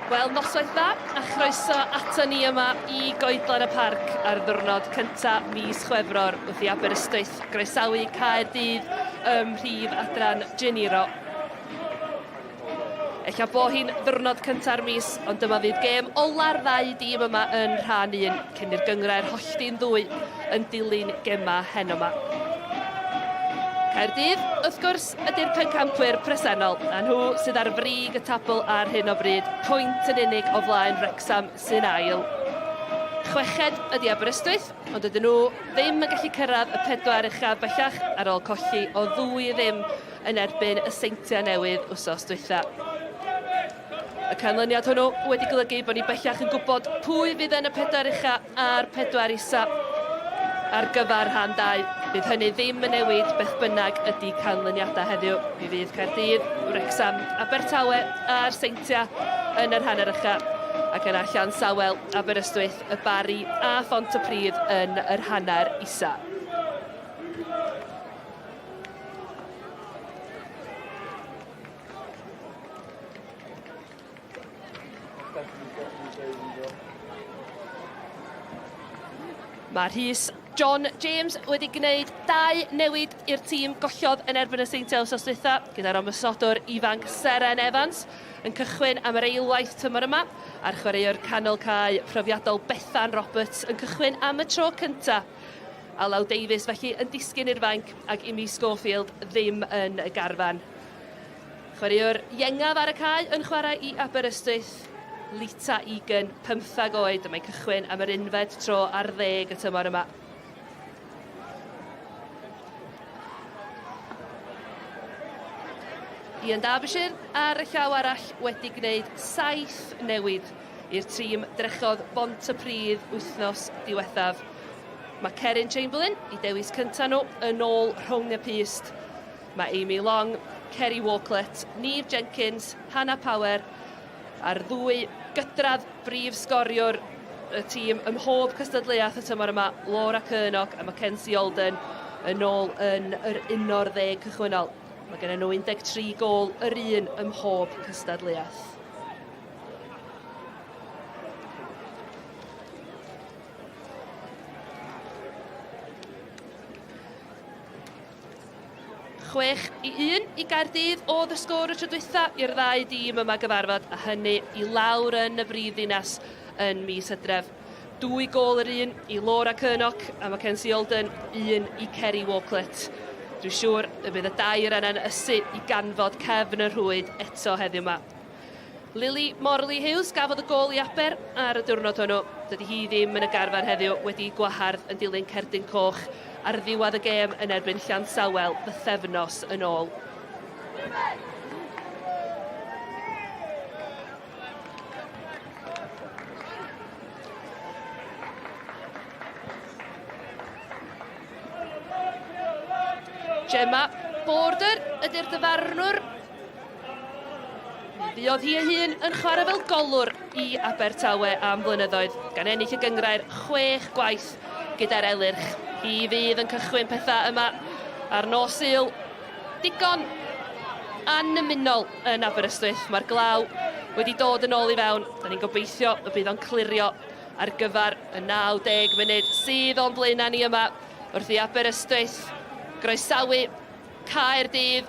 Wel, noswaith dda a chroeso ato ni yma i Goedlan y Parc ar ddiwrnod cynta mis Chwefror wrth i Aberystwyth groesawu Caerdydd ym mhrif adran Geniro. Ella bo hi'n ddiwrnod cynta'r mis, ond dyma fydd gêm ola'r ddau dîm yma yn rhan un, cyn i'r gynghrair hollti'n ddwy yn dilyn gemau heno 'ma. Caerdydd, wrth gwrs, ydy'r pencampwyr presennol, a nhw sydd ar frig y tabl ar hyn o bryd, pwynt yn unig o flaen Wrecsam sy'n ail. Chweched ydy Aberystwyth, ond dydyn nhw ddim yn gallu cyrraedd y pedwar uchaf bellach ar ôl colli o ddwy i ddim yn erbyn y Seintiau Newydd wsos dwytha. Y canlyniad hwnnw wedi golygu bod ni bellach yn gwybod pwy fydd yn y pedwar ucha a'r pedwar isa ar gyfer rhan 2. Bydd hynny ddim yn newid beth bynnag ydy canlyniadau heddiw. Mi fydd Caerdydd, Wrecsam, Abertawe a'r Seintiau yn yr hanner ucha ac yna Llansawel, Aberystwyth, y Barri a Phontypridd yn yr hanner isa. Mae Rhys John James wedi gwneud dau newid i'r tîm gollodd yn erbyn y Seintiau wsos dwytha, gyda'r ymosodwr ifanc Seren Evans yn cychwyn am yr eilwaith tymor yma, a'r chwaraewr canol cae profiadol Bethan Roberts yn cychwyn am y tro cyntaf. Alaw Davies felly yn disgyn i'r fainc ac Imi Schofield ddim yn y garfan. Chwaraewr iengaf ar y cae yn chwarae i Aberystwyth, Lita Egan, 15 oed, a mae'n cychwyn am yr unfed tro ar ddeg y tymor yma. Ian Derbyshire ar y llaw arall wedi gwneud saith newid i'r tîm drechodd Bontypridd wythnos diwethaf. Mae Cerin Chamberlain i dewis cyntaf nhw yn ôl rhwng y pyst. Mae Amy Long, Kerry Walklett, Neve Jenkins, Hannah Power a'r ddwy gydradd brif sgoriwr y tîm ym mhob cystadleuaeth y tymor yma, Laura Curnock a Mackenzie Alden yn ôl yn yr 11 cychwynnol. Mae gen nhw 13 gôl yr un ym mhob cystadleuaeth. 6 i 1 i Gaerdydd oedd y sgôr y tro dwytha i'r ddau dîm yma gyfarfod, a hynny i lawr yn y brif ddinas yn mis Hydref. Dwy gôl yr un i Laura Curnock a Mackenzie Alden, un i Kerry Walklett. Dwi'n siŵr y bydd y dair yna'n ysu i ganfod cefn y rhwyd eto heddiw yma. Lily Morley Hughes gafodd y gôl i Aber ar y diwrnod hwnnw. Dydy hi ddim yn y garfan heddiw wedi gwahardd yn dilyn cerdyn coch ar ddiwedd y gêm yn erbyn Llansawel bythefnos yn ôl. Gemma Border ydy'r dyfarnwr. Mi fuodd hi ei hun yn chwarae fel golwr i Abertawe am flynyddoedd, gan ennill y gynghrair chwech gwaith gyda'r Elyrch. Hi fydd yn cychwyn pethau yma ar nos Sul. Digon annymunol yn Aberystwyth. Mae'r glaw wedi dod yn ôl i fewn. Da ni'n gobeithio y bydd o'n clirio ar gyfer y 90 munud sydd o'n blaenau ni yma wrth i Aberystwyth groesawu Caerdydd,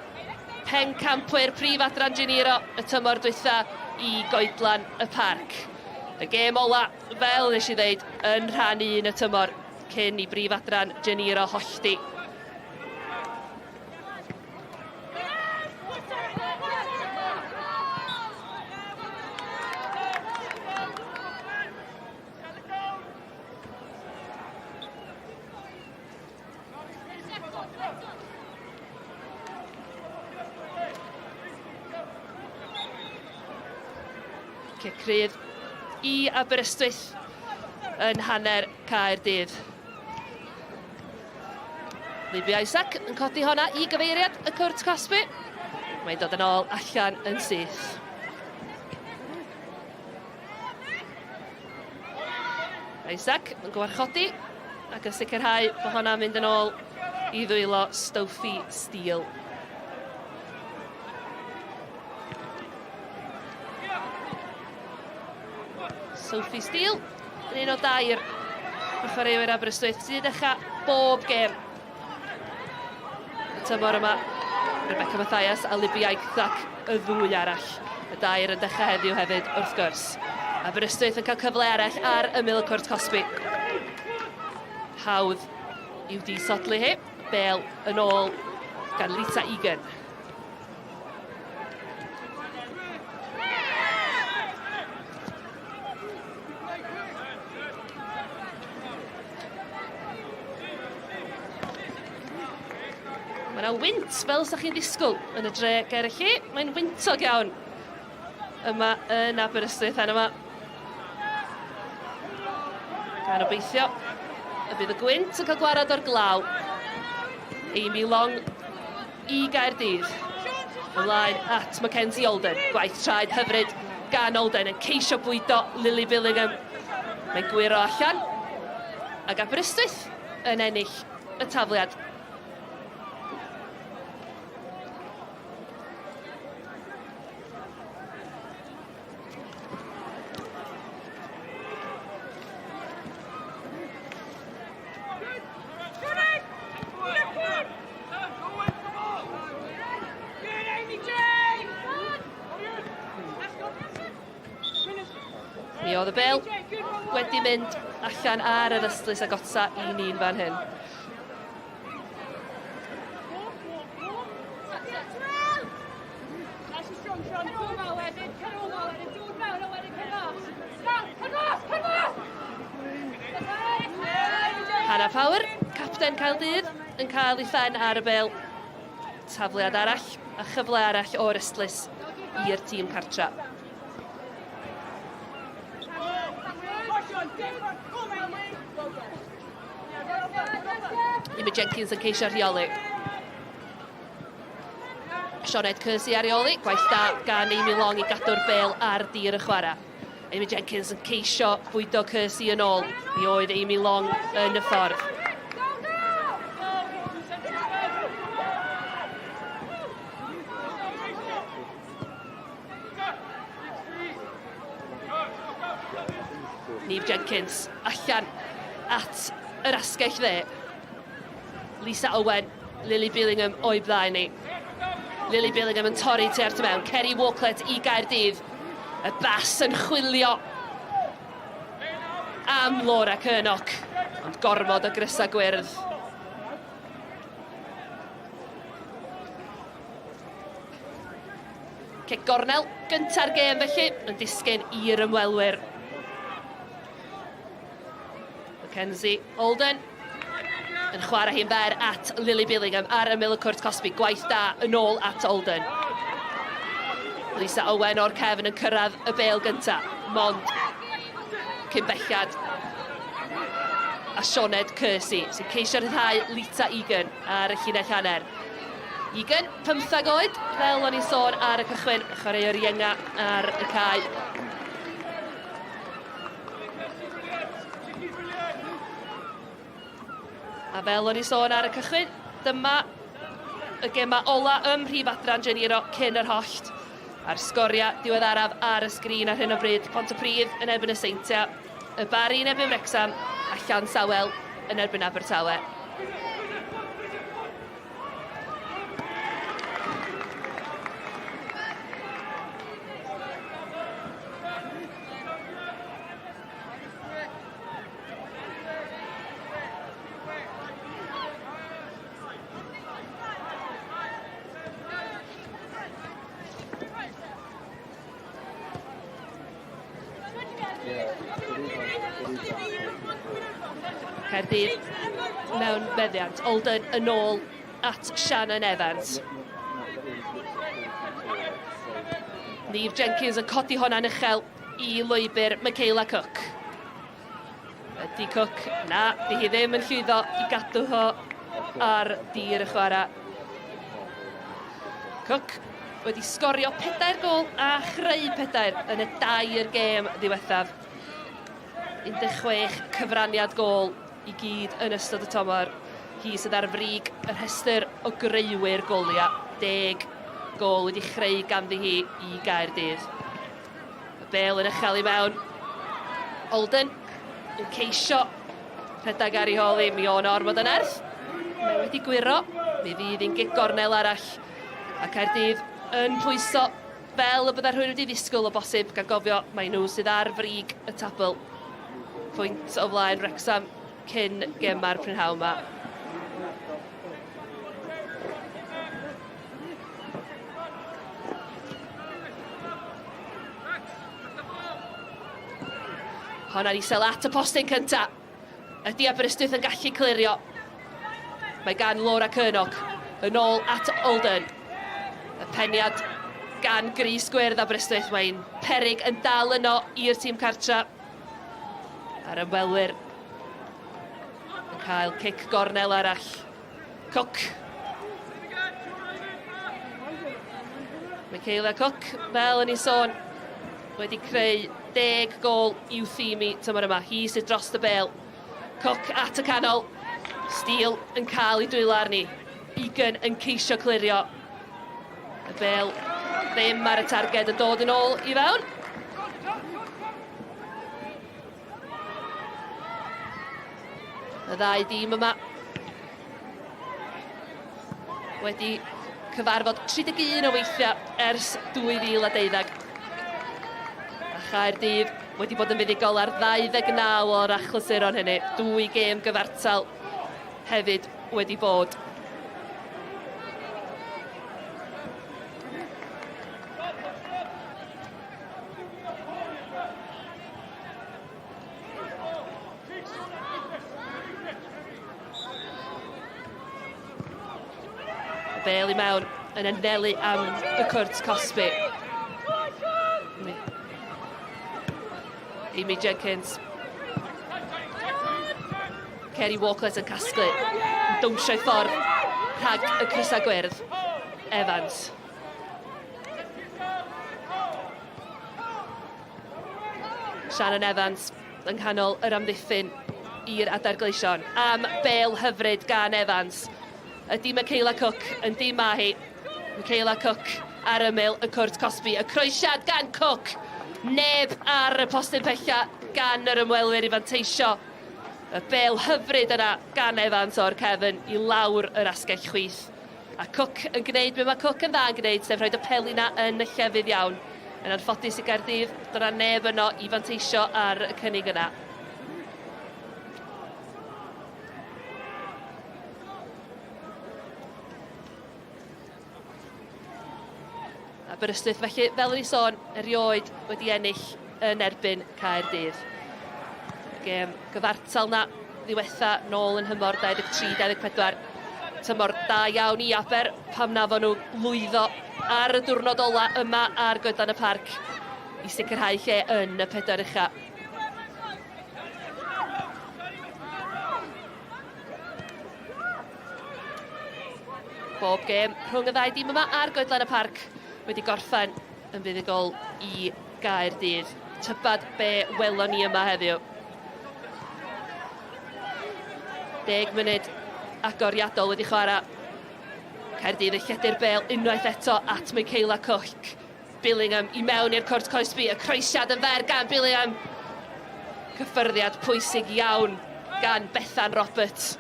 pencampwyr Prif Adran Geniro y tymor dwytha i Goedlan y Parc. Y gêm ola, fel nes i ddeud, yn rhan un y tymor cyn i Brif Adran Geniro hollti. Cic rhydd i Aberystwyth yn hanner Caerdydd. Libby Isaac yn codi honna i gyfeiriad y cwrt cosbi. Mae'n dod yn ôl allan yn syth. Isaac yn gwarchodi ac yn sicrhau bod hwnna'n mynd yn ôl i ddwylo Sophie Steele. Sophie Steele yn un o dair o chwaraewyr Aberystwyth sydd wedi dechrau bob gêm y tymor yma. Rebecca Mathias a Libby Isaac y ddwy arall. Y dair yn dechrau heddiw hefyd, wrth gwrs. Aberystwyth yn cael cyfle arall ar ymyl y cwrt cosbi. Hawdd i'w disodli hi. Bel yn ôl gan Lisa Egan. Mae yna wynt, fel sa chi'n ddisgwyl, yn y dre ger y lle. Mae'n wyntog iawn yma yn Aberystwyth heno yma. Gan obeithio y bydd y gwynt yn cael gwarad o'r glaw. Amy Long i Gaerdydd. Ymlaen at Mackenzie Olden. Gwaith traed hyfryd gan Olden yn ceisio bwydo Lily Billingham. Mae'n gwyro allan. Ac Aberystwyth yn ennill y tafliad. Mi oedd y bel wedi mynd allan ar yr ystlys agota i ni'n fan hyn. Hannah Power, capten Caerdydd, yn cael ei phen ar y bel. Tafliad arall a chyfle arall o'r ystlys i'r tîm cartra. Amy Jenkins yn ceisio rheoli. Sioned Kersey ar ei ôl hi. Gwaith da gan Amy Long i gadw'r bêl ar dir y chwarae. Amy Jenkins yn ceisio bwydo Kersey yn ôl. Mi oedd Amy Long yn y ffordd. Neve Jenkins allan at yr asgell dde. Lisa Owen, Lily Billingham o'i blaen ni. Lily Billingham yn torri tua'r tu mewn. Kerry Walklett i Gaerdydd. Y bas yn chwilio am Laura Curnock. Ond gormod o grysau gwyrdd. Cic gornel gynta'r gêm felly yn disgyn i'r ymwelwyr. Mackenzie Alden yn chwarae hi'n fer at Lily Billingham ar ymyl y cwrt cosbi. Gwaith da yn ôl at Alden. Lisa Owen o'r cefn yn cyrraedd y bêl gyntaf. Mond cyn bellad a Sioned Kersey sy'n ceisio rhyddhau Lita Egan ar y llinell hanner. Egan, 15 oed, fel o'n i'n sôn ar y cychwyn, chwaraewr ienga ar y cae. A fel o'n i'n sôn ar y cychwyn, dyma y gemau ola ym mhrif adran Geniro cyn yr hollt. A'r sgoriau diweddaraf ar y sgrin ar hyn o bryd, Pontypridd yn erbyn y Seintiau, y Barri yn erbyn Wrecsam a Llansawel yn erbyn Abertawe. Caerdydd mewn meddiant. Olden yn ôl at Shannon Evans. Neve Jenkins yn codi hwnna'n uchel i lwybr Michaela Cook. Ydy Cook? Na, di hi ddim yn llwyddo i gadw ho ar dir y chwarae. Cook wedi sgorio pedair gol a chreu pedair yn y dair gêm ddiwethaf. 16 cyfraniad gol i gyd yn ystod y tymor. Hi sydd ar frig y rhestr o greuwyr goliau. Deg gol wedi chreu ganddi hi i Gaerdydd. Y bêl yn uchel i mewn. Alden yn ceisio rhedeg ar ei hôl hi, mi o'n ormod yn erth. Mae wedi gwyro, mi fydd hi'n gic gornel arall. A Caerdydd yn pwyso fel y bydda rhywun wedi ddisgwyl o bosib, gan gofio mai nhw sydd ar frig y tabl. Pwynt o flaen Wrecsam cyn gemau'r prynhawn yma. Honna'n isel at y postyn cynta. Ydy Aberystwyth yn gallu clirio? Mae gan Laura Curnock yn ôl at Alden. Y peniad gan Gris Gwyrdd Aberystwyth. Mae'n perig yn dal yno i'r tîm cartra. A'r ymwelwyr yn cael cic gornel arall. Cook. Michaela Cook, fel yn ei sôn, wedi creu 10 gol i'w thîm i tymor yma. Hi sydd dros y bel. Cook at y canol. Steele yn cael ei dwylo arni. Egan yn ceisio clirio. Y bel ddim ar y targed yn dod yn ôl i fewn. Y ddau dîm yma wedi cyfarfod 31 o weithiau ers 2012. A Chaerdydd wedi bod yn fuddugol ar 29 o'r achlysuron hynny. Dwy gêm gyfartal hefyd wedi bod. Y bel i mewn yn anelu am y cwrt cosbi. Amy Jenkins. Kerry Walklett yn casglu. Yn dawnsio i ffordd rhag y crysau gwyrdd. Evans. Shannon Evans yng nghanol yr amddiffyn i'r Adar Gleision. Am bel hyfryd gan Evans. Ydy Michaela Cook yn dim ma hi. Michaela Cook ar ymyl y cwrt cosbi. Y croesiad gan Cook. Neb ar y postyn pella gan yr ymwelwyr i fanteisio. Y bel hyfryd yna gan Evans o'r cefn i lawr yr asgell chwith. A Cook yn gwneud be mae Cook yn dda yn gwneud, sef rhoid y peli 'na yn y llefydd iawn. Yn anffodus i Gaerdydd, doedd 'na neb yno i fanteisio ar y cynnig yna. Aberystwyth felly, fel o'n i sôn, erioed wedi ennill yn erbyn Caerdydd. Y gêm gyfartal na ddiwetha nôl yn nhymor 23-24. Tymor da iawn i Aber pam na nhw lwyddo ar y diwrnod ola yma ar Goedlan y Parc i sicrhau lle yn y pedwar ucha. Bob gêm rhwng y ddau dîm yma ar Goedlan y Parc wedi gorffen yn fuddugol i Gaerdydd. Tybad be welon ni yma heddiw. 10 munud agoriadol wedi chwarae. Caerdydd yn lledu'r bel unwaith eto at Michaela Cook. Billingham i mewn i'r cwrt cosbi, y croesiad yn fer gan Billingham. Cyffyrddiad pwysig iawn gan Bethan Roberts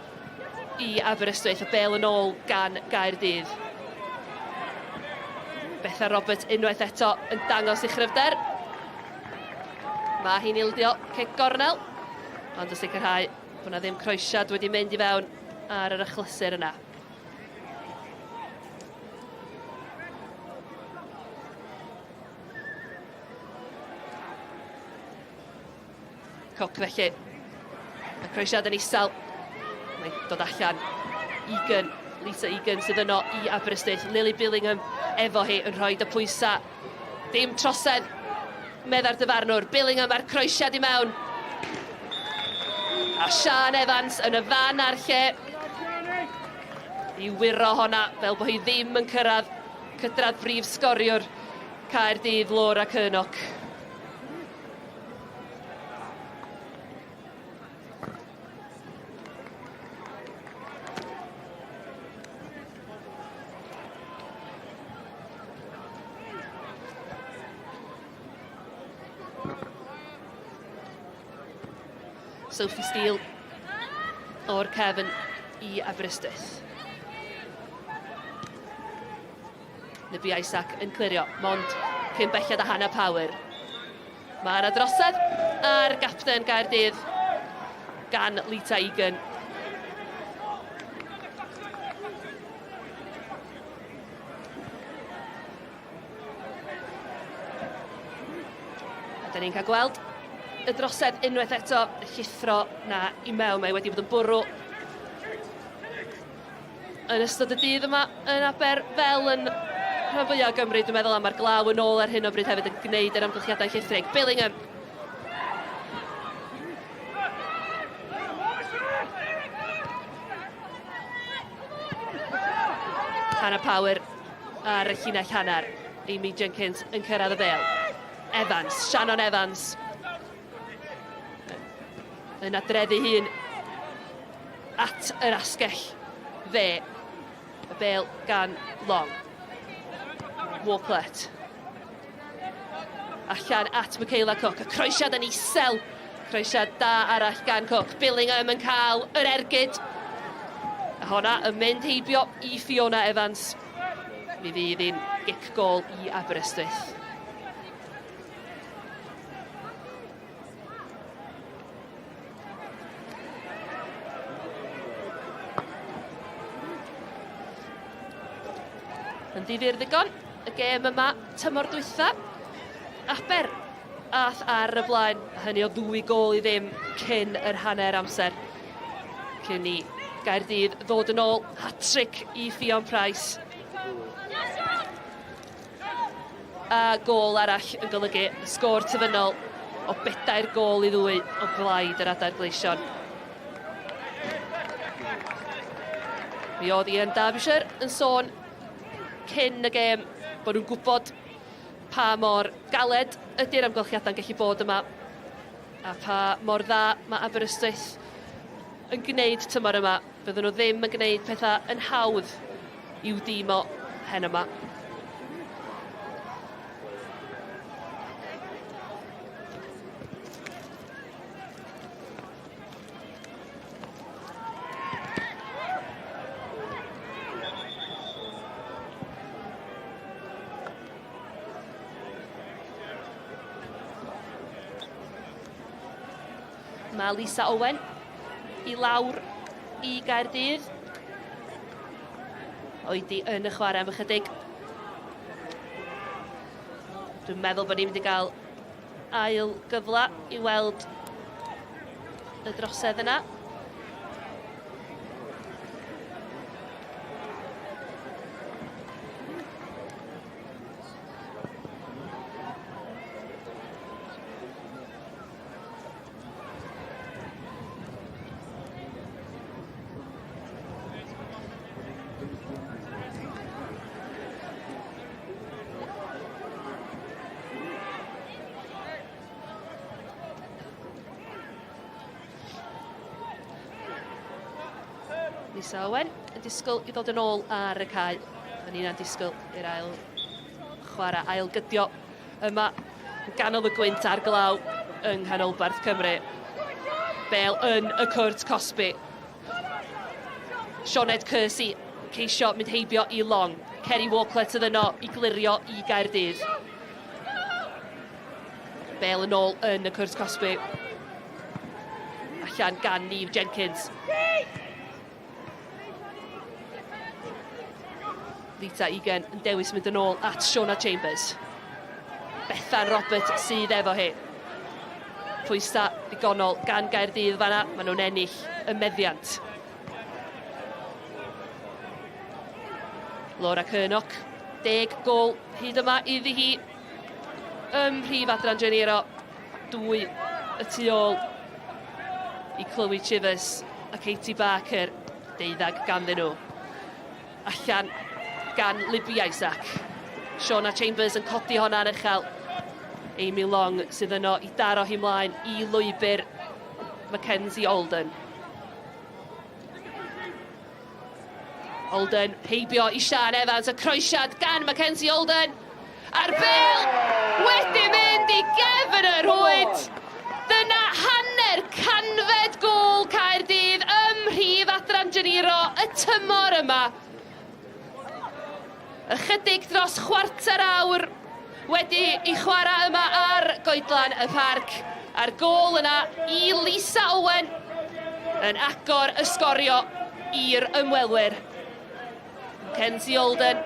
i Aberystwyth, y bel yn ôl gan Gaerdydd. Bethan Roberts unwaith eto yn dangos ei chryfder. Mae hi'n ildio cic gornel, ond yn sicrhau bod yna ddim croesiad wedi mynd i fewn ar yr achlysur yna. Coc felly. Y croesiad yn isel. Mae'n dod allan. Egan, Lisa Egan sydd yno i Aberystwyth. Lily Billingham efo hi yn rhoi y pwysau. Dim trosedd, meddai'r dyfarnwr. Billingham a'r croesiad i mewn. A Sian Evans yn y fan a'r lle i wyro honna fel bod hi ddim yn cyrraedd cydradd brif sgoriwr Caerdydd, Laura Curnock. Sophie Steele o'r cefn i Aberystwyth. Libby Isaac yn clirio, mond cyn belled a Hannah Power. Mae yna drosedd ar gapten Gaerdydd gan Lita Egan. A da ni'n cael gweld y drosedd unwaith eto, y llithro na i mewn. Mae wedi bod yn bwrw yn ystod y dydd yma yn Aber, fel yn rhan fwyaf o Gymru, dwi'n meddwl, a mae'r glaw yn ôl ar hyn o bryd hefyd yn gwneud yr amgylchiadau llithrig. Billingham. Hannah Power ar y llinell hanner. Amy Jenkins yn cyrraedd y bel. Evans, Shannon Evans. Yn adreddu hun at yr asgell dde. Y bel gan Long. Walklett. Allan at Michaela Cook. Y croesiad yn isel. Croesiad da arall gan Cook. Billingham yn cael yr ergyd. A honna yn mynd heibio i Fiona Evans. Mi fydd hi'n gic gol i Aberystwyth. Yn ddifyr ddigon, y gêm yma tymor dwytha. Aber ath ar y blaen, hynny o ddwy gôl i ddim cyn yr hanner amser. Cyn i Gaerdydd ddod yn ôl, hat-trick i Ffion Price. A gôl arall yn golygu sgôr tyfynol o bedair gôl i ddwy o blaid yr Adar Gleision. Mi oedd Ian Derbyshire yn sôn cyn y gêm bod nhw'n gwybod pa mor galed ydy'r amgylchiadau'n gallu bod yma a pha mor dda mae Aberystwyth yn gwneud tymor yma. Fydden nhw ddim yn gwneud pethau yn hawdd i'w dîm o hen yma. Mae Lisa Owen i lawr i Gaerdydd. Oedi yn y chwarae am ychydig. Dwi'n meddwl bod ni'n mynd i gael ail gyfle i weld y drosedd yna. Lisa Owen yn disgwyl i ddod yn ôl ar y cae. A ni'n disgwyl i'r ail chwarae ail gydio yma yn ganol y gwynt a'r glaw yng nghanolbarth Cymru. Bel yn y cwrt cosbi. Sioned Kersey ceisio mynd heibio i Long. Kerry Walklett sydd yno i glirio i Gaerdydd. Bel yn ôl yn y cwrt cosbi. Allan gan Neve Jenkins. Lita Egan yn dewis mynd yn ôl at Shona Chambers. Bethan Robert sydd efo hi. Pwysa digonol gan Gaerdydd fanna, maen nhw'n ennill y meddiant. Laura Kernock, deg gol hyd yma iddi hi ym mhrif adran Gennaro. Dwy y tu ôl i Chloe Chivers a Katie Barker, deuddag ganddyn nhw. Allan gan Libby Isaac. Shauna Chambers yn codi honna yn uchel. Amy Long sydd yno i daro hi mlaen i lwybr Mackenzie Alden. Alden heibio i Sian Evans, y croesiad gan Mackenzie Alden. A'r bel wedi mynd i gefn y rhwyd. Dyna hanner canfed gôl Caerdydd ym mhrif adran Geniro y tymor yma. Ychydig dros chwarter awr wedi i chwarae yma ar goedlan y parc. A'r gôl yna i Lisa Owen yn agor y sgorio i'r ymwelwyr. Mackenzie Olden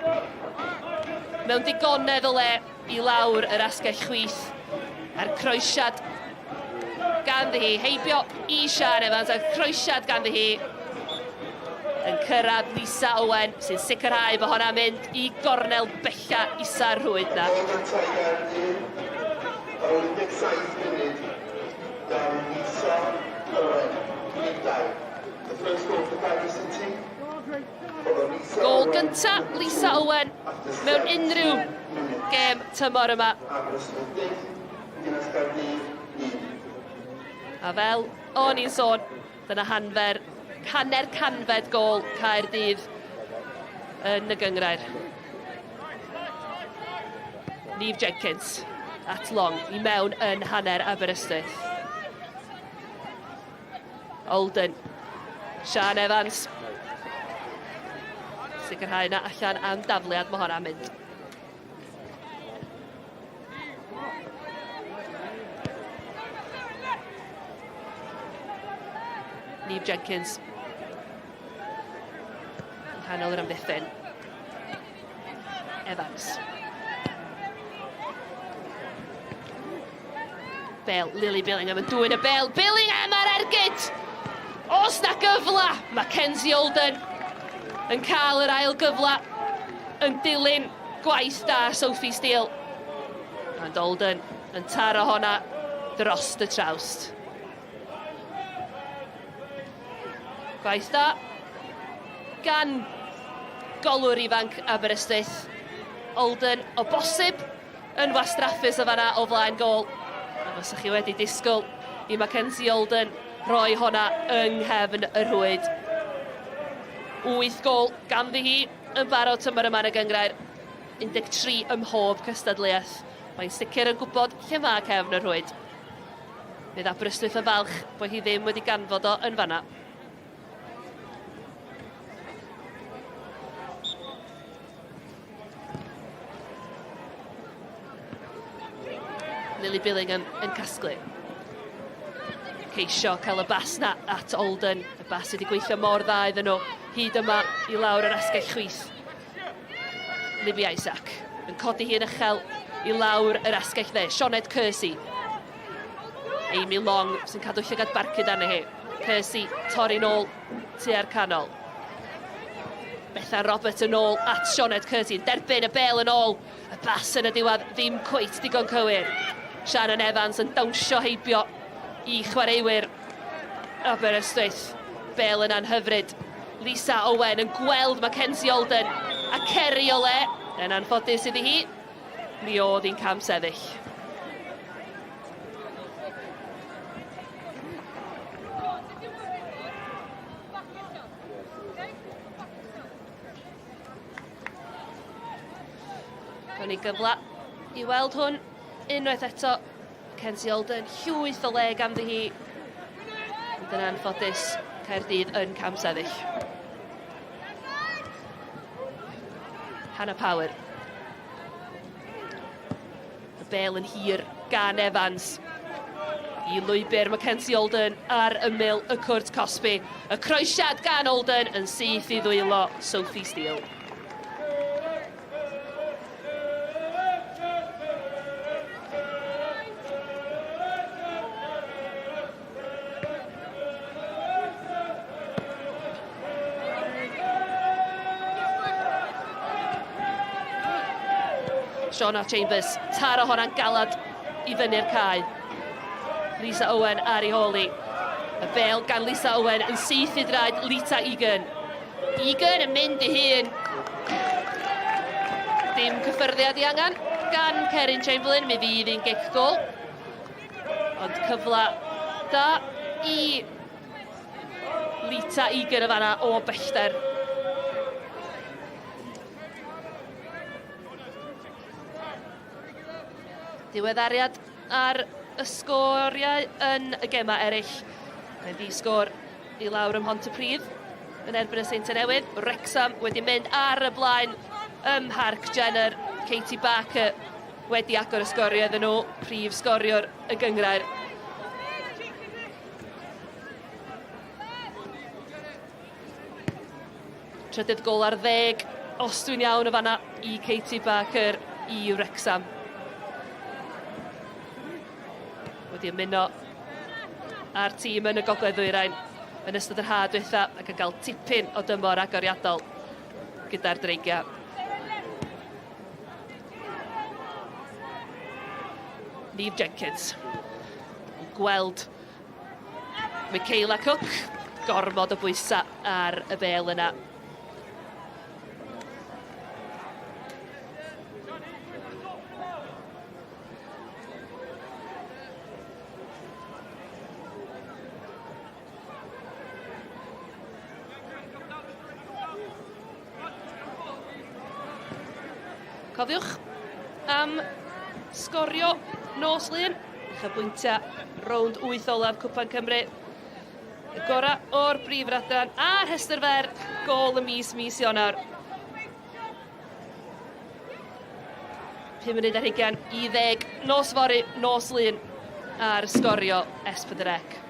mewn digonedd o le i lawr yr asgell chwith a'r croesiad ganddi hi heibio i Sian Evans a'r croesiad ganddi hi yn cyrraedd Lisa Owen sy'n sicrhau bod hwnna'n mynd i gornel bella isa'r rhwyd na. Ar ôl 17 munud gan Lisa Owen, 12. The first goal for Cardiff City. Gôl gynta Lisa Owen mewn unrhyw gêm tymor yma. A fel o'n i'n sôn, dyna hanfer, hanner canfed gôl Caerdydd yn y gynghrair. Neve Jenkins at Long i mewn yn hanner Aberystwyth. Olden. Sian Evans. Sicrhau na allan am dafliad mae hwnna'n mynd. Neve Jenkins. Yng nghanol yr amddiffyn. Evans. Bel, Lily Billingham yn dwyn y bel. Billingham ar ergyd! Os na gyfla, Mackenzie Olden yn cael yr ail gyfla yn dilyn gwaith da Sophie Steele. Ond Olden yn taro honna dros y trawst. Gwaith da gan golwr ifanc Aberystwyth. Olden o bosib yn wastraffus o fanna o flaen gôl. A fysach chi wedi disgwyl i Mackenzie Olden roi honna yng nghefn y rhwyd. 8 gôl ganddi hi yn barod tymor yma yn y gynghrair. 13 ym mhob cystadleuaeth. Mae'n sicr yn gwybod lle mae cefn y rhwyd. Bydd Aberystwyth yn falch bod hi ddim wedi ganfod o yn fanna. Lily Billingham yn casglu. Ceisio cael y bas na at Olden. Y bas wedi gweithio mor dda iddyn nhw hyd yma i lawr yr asgell chwith. Libby Isaac yn codi hi'n uchel i lawr yr asgell dde. Sioned Kersey. Amy Long sy'n cadw llygad barcud arni hi. Kersey torri nôl tua'r canol. Bethan Roberts yn ôl at Sioned Kersey, yn derbyn y bel yn ôl. Y bas yn y diwedd ddim cweit digon cywir. Shannon Evans yn dawnsio heibio i chwaraewyr Aberystwyth. Bel yn anhyfryd. Lisa Owen yn gweld Mackenzie Olden a Kerry o le. Yn anffodus iddi hi, mi oedd hi'n cam sefyll. Gawn ni gyfle i weld hwn unwaith eto. Kenzie Olden, llwyth o le ganddi hi. Ond yn anffodus, Caerdydd yn cam sefyll. Hannah Power. Y bel yn hir gan Evans. I lwybr Mackenzie Olden ar ymyl y cwrt cosbi. Y croesiad gan Olden yn syth i ddwylo Sophie Steele. Shauna Chambers, taro honna'n galad i fyny'r cae. Lisa Owen ar ei hôl hi. Y bel gan Lisa Owen yn syth i draed Lita Egan. Egan yn mynd i hun. Dim cyffyrddiad i angen gan Cerin Chamberlain, mi fydd hi'n gic gol. Ond cyfle da i Lita Egan y fanna o bellter. Diweddariad ar y sgoriau yn y gemau eraill. Mae'n ddi-sgôr i lawr ym Mhontypridd yn erbyn y Seintiau Newydd. Wrexham wedi mynd ar y blaen ym Mharc Jenner. Katie Barker wedi agor y sgorio iddyn nhw, prif sgoriwr y gynghrair. Trydydd gol ar ddeg, os dwi'n iawn o fanna, i Katie Barker i Wrexham. Wedi ymuno â'r tîm yn y Gogledd Ddwyrain yn ystod yr ha diwetha ac yn cael tipyn o dymor agoriadol gyda'r Dreigiau. Neve Jenkins yn gweld Michaela Cook, gormod o bwysau ar y bel yna. Cofiwch am sgorio nos Lun, uchafbwyntiau rownd 8 olaf Cwpan Cymru. Y gorau o'r brif radran a rhestr fer gôl y mis, mis Ionawr. 5 munud ar hugain i ddeg nos fory, nos Lun ar sgorio S4C.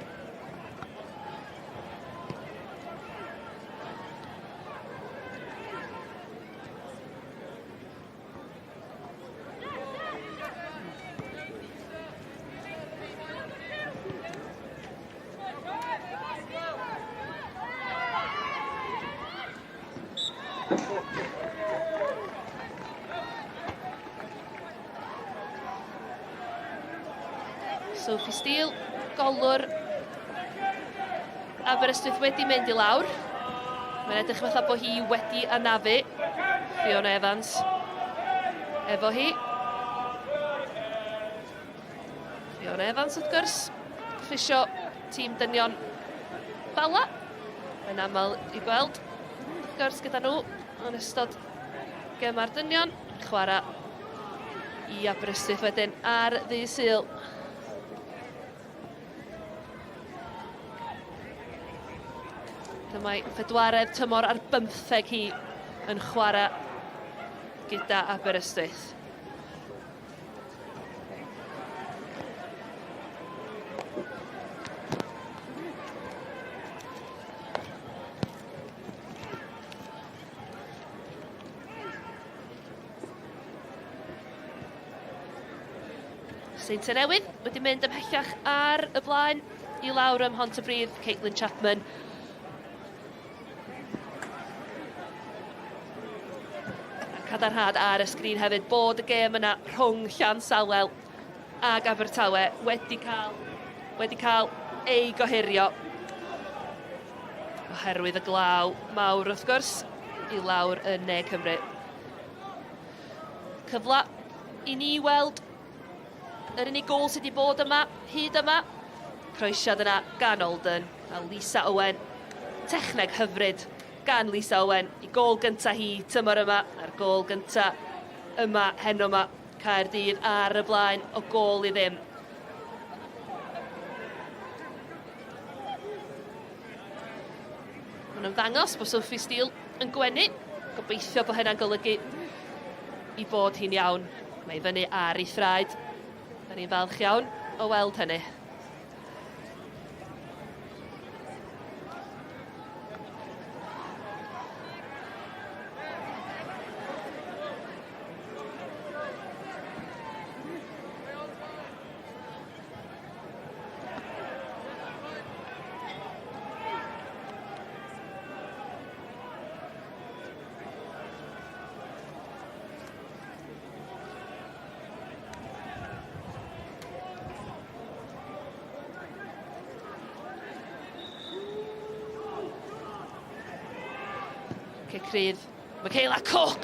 Sophie Steele, golwr Aberystwyth wedi mynd i lawr. Mae'n edrych fatha bod hi wedi anafu. Fiona Evans efo hi. Fiona Evans wrth gwrs, ffisio tîm dynion Bala. Mae'n aml i gweld wrth gwrs gyda nhw yn ystod gemau'r dynion. Chwarae i Aberystwyth wedyn ar ddydd Sul. Dyma'i phedwaredd tymor ar bymtheg hi yn chwarae gyda Aberystwyth. Seintiau Newydd wedi mynd ymhellach ar y blaen i lawr ym Mhontypridd, Caitlin Chapman. A cadarnhad ar y sgrin hefyd bod y gêm yna rhwng Llansawel ag Abertawe wedi cael, wedi cael ei gohirio oherwydd y glaw mawr wrth gwrs i lawr yn Ne Cymru. Cyfle i ni weld yr unig gôl sydd wedi bod yma hyd yma. Croesiad yna gan Olden a Lisa Owen. Techneg hyfryd gan Lisa Owen i gôl gynta hi tymor yma a'r gôl gynta yma heno yma. Caerdydd ar y blaen o gôl i ddim. Mae'n ymddangos bod Sophie Steele yn gwenu. Gobeithio bod hynna'n golygu i bod hi'n iawn. Mae i fyny ar ei thraed. Da ni'n falch iawn o weld hynny. Cic rhydd Michaela Cook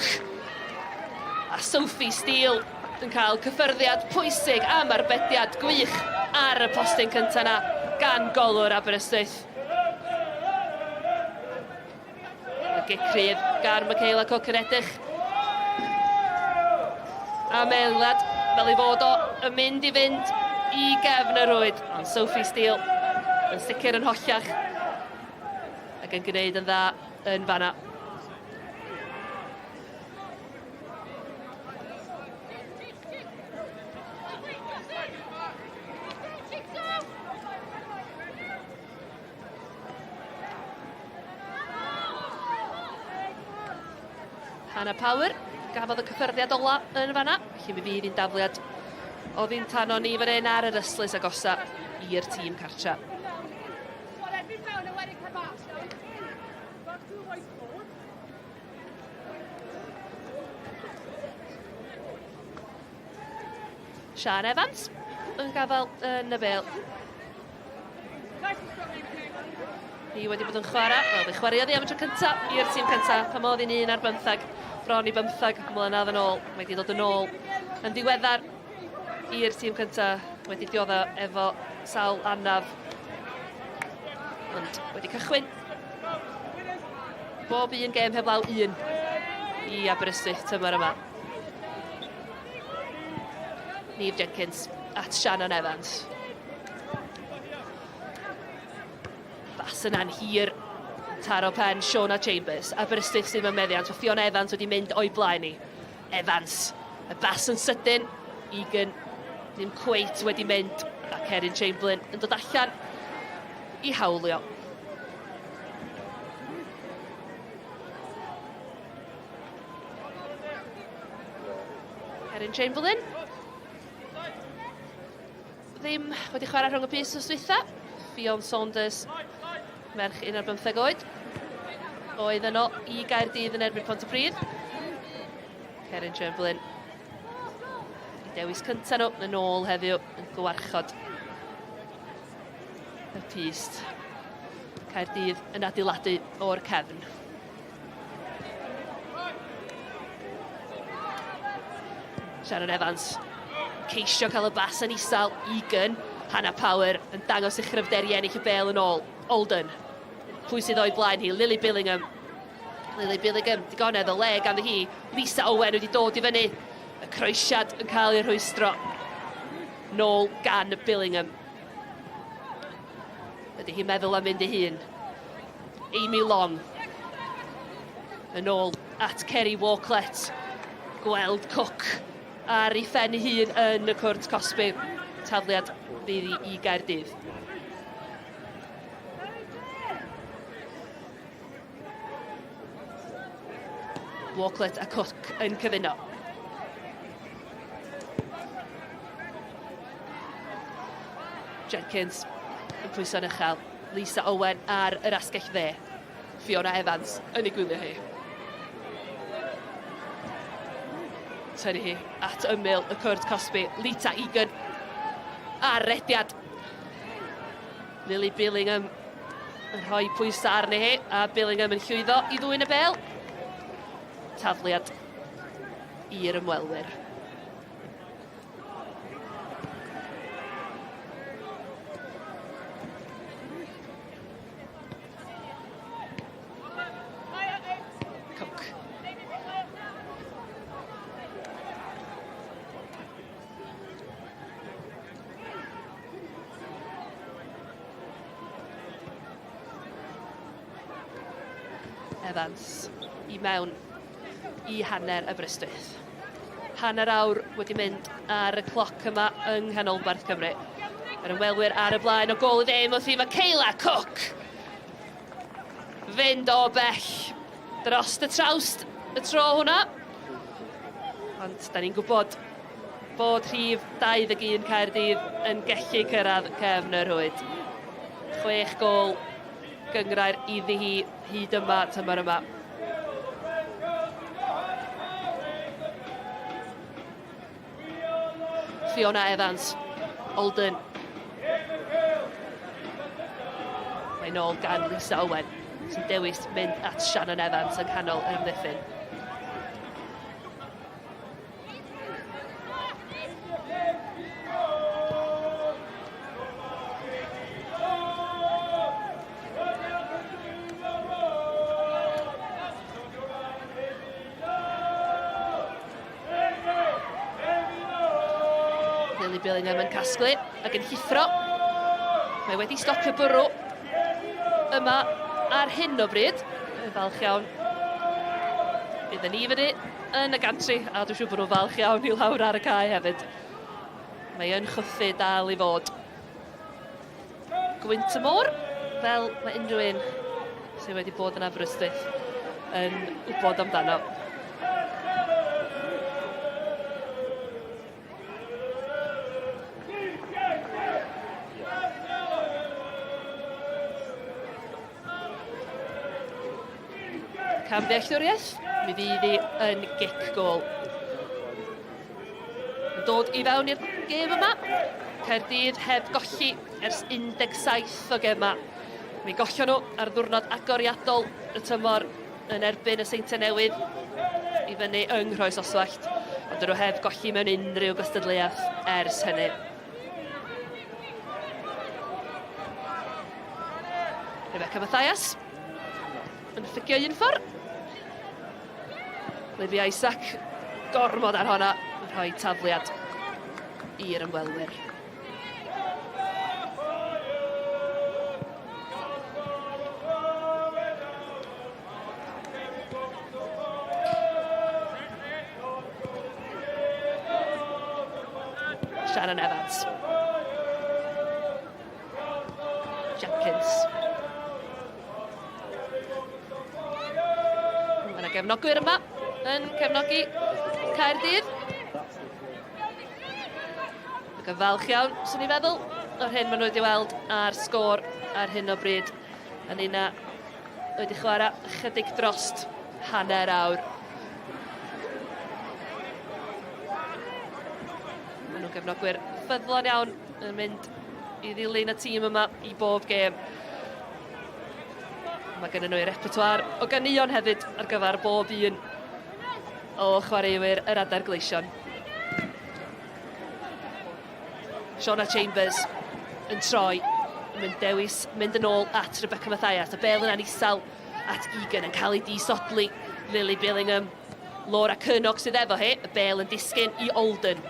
a Sophie Steele yn cael cyffyrddiad pwysig am arbediad gwych ar y postyn cyntaf yna gan golwr Aberystwyth. Y gic rhydd gan Michaela Cook yn edrych am eiliad fel ei fod o yn mynd i fynd i gefn y rwyd, ond Sophie Steele yn sicr yn hollach ac yn gwneud yn dda yn fanna. Hannah Power gafodd y cyffyrddiad ola yn fanna, felly mi fydd hi'n dafliad oddi'n tano ni fan hyn ar yr ystlys agosa i'r tîm cartra. Sian Evans yn gafael yn y bel. Hi wedi bod yn chwarae, wel fe chwaraeodd hi am y tro cyntaf i'r tîm cyntaf pan oedd hi'n un ar bymtheg, bron i bymtheg mlynedd yn ôl. Mae wedi dod yn ôl yn ddiweddar i'r tîm cyntaf, wedi diodda efo sawl anaf, ond wedi cychwyn bob un gêm heblaw un i Aberystwyth tymor yma. Neve Jenkins at Shannon Evans. Bas yna'n hir taro pen Shona Chambers. Aberystwyth sydd mewn meddiant. Mae Fiona Evans wedi mynd o'i blaen i. Evans. Y bas yn sydyn. Egan ddim cweit wedi mynd. A Kerin Chamberlain yn dod allan i hawlio. Erin Chamberlain. Ddim wedi chwarae rhwng y pys os dwytha. Ffion Saunders, merch 15 oed, oedd yno i Gaerdydd yn erbyn Pontypridd. Erin Chamberlain, i dewis cyntaf nhw yn ôl heddiw yn gwarchod y pyst. Caerdydd yn adeiladu o'r cefn. Sharon Evans ceisio cael y bas yn isel, Egan, Hannah Power yn dangos ei chryfder i ennill y bel yn ôl. Alden, pwy sydd o'i blaen hi? Lily Billingham. Lily Billingham, digonedd o le ganddi hi. Lisa Owen wedi dod i fyny. Y croesiad yn cael ei rhwystro. Nôl gan Billingham. Ydy hi'n meddwl am mynd ei hun? Amy Long. Yn ôl at Kerry Walklett. Gweld Cook ar ei phen ei hun yn y cwrt cosbi. Tafliad fydd i, i Gaerdydd. Walklett a Cook yn cyfuno. Jenkins yn pwyso'n uchel. Lisa Owen ar yr asgell dde. Fiona Evans yn ei gwylio hi. Tynnu hi at ymyl y cwrt cosbi. Lita Egan ar rediad. Lily Billingham yn rhoi pwysau arni hi, a Billingham yn llwyddo i ddwyn y bel. Tafliad i'r ymwelwyr. Cook. Evans i mewn i hanner Aberystwyth. Hanner awr wedi mynd ar y cloc yma yng Nghanolbarth Cymru. Yr ymwelwyr ar y blaen o gol i ddim wrth i Michaela Cook fynd o bell dros y trawst y tro hwnna. Ond da ni'n gwybod bod rhif 21 Caerdydd yn gellu cyrraedd cefn y rhwyd. 6 gôl gynghrair iddi hi hyd yma tymor yma. Fiona Evans, Alden. Mae'n ôl gan Lisa Owen, sy'n dewis mynd at Shannon Evans yng nghanol yr amddiffyn. Lily Billingham yn casglu ac yn llithro. Mae wedi stopio bwrw yma ar hyn o bryd. Yn falch iawn. Bydd ni fyny yn y gantri a dwi'n siŵr bod nhw'n falch iawn i lawr ar y cae hefyd. Mae yn chwythu dal i fod. Gwynt y môr, fel mae unrhyw un sydd wedi bod yn Aberystwyth yn wybod amdano. Camddealltwriaeth, mi fydd hi yn gic gôl. Yn dod i fewn i'r gêm yma, Caerdydd heb golli ers 17 o gemau. Mi gollon nhw ar ddiwrnod agoriadol y tymor yn erbyn y Seintiau Newydd i fyny yng Nghroes Oswallt, ond dyn nhw heb golli mewn unrhyw gystadleuaeth ers hynny. Rebecca Mathias yn ffugio un ffordd. Libby Isaac, gormod ar honna, yn rhoi tafliad i'r ymwelwyr. Shannon Evans. Jenkins. Mae yna gefnogwyr yma yn cefnogi Caerdydd. Ac yn falch iawn, swn i'n feddwl, o'r hyn maen nhw wedi weld a'r sgôr ar hyn o bryd. A nina wedi chwarae chydig drost hanner awr. Maen nhw'n gefnogwyr ffyddlon iawn yn mynd i ddilyn y tîm yma i bob gêm. Mae gen nhw eu repertoire o ganeuon hefyd ar gyfer bob un o chwaraewyr yr Adar Gleision. Shauna Chambers yn troi, yn mynd dewis mynd yn ôl at Rebecca Mathias. Y bel yna'n isel at Egan yn cael ei disodli. Lily Billingham, Laura Curnock sydd efo hi. Y bel yn disgyn i Olden.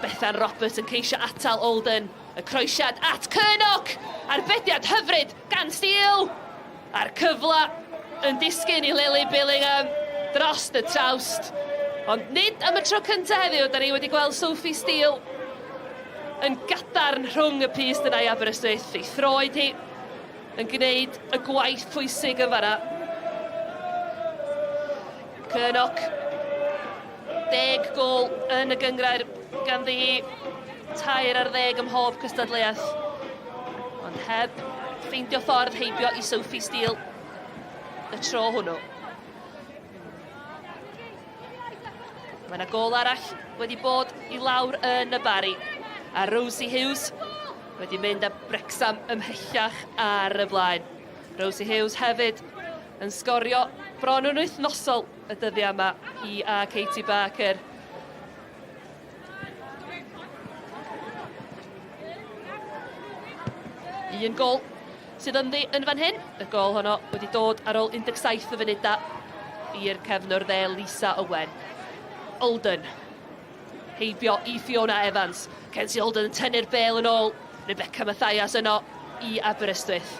Bethan Roberts yn ceisio atal Olden. Y croesiad at Curnock! Arbediad hyfryd gan Steele! A'r cyfle yn disgyn i Lily Billingham drost y trawst. Ond nid am y tro cyntaf heddiw, da ni wedi gweld Sophie Steele yn gadarn rhwng y pyst yna i Aberystwyth. Ei throed hi yn gwneud y gwaith pwysig yn fanna. Curnock, 10 gôl yn y gynghrair ganddi hi, 13 ym mhob cystadleuaeth. Ond heb ffeindio ffordd heibio i Sophie Steele y tro hwnnw. Mae yna gôl arall wedi bod i lawr yn y Barri. A Rosie Hughes wedi mynd â Wrecsam ymhellach ar y blaen. Rosie Hughes hefyd yn sgorio bron yn wythnosol y dyddiau yma, hi a Katie Barker. Un gol sydd ynddi yn fan hyn. Y gol honno wedi dod ar ôl 17 o funudau i'r cefnwr dde Lisa Owen. Olden. Heibio i Fiona Evans. Kenzie Olden yn tynnu'r bel yn ôl. Rebecca Mathias yno i Aberystwyth.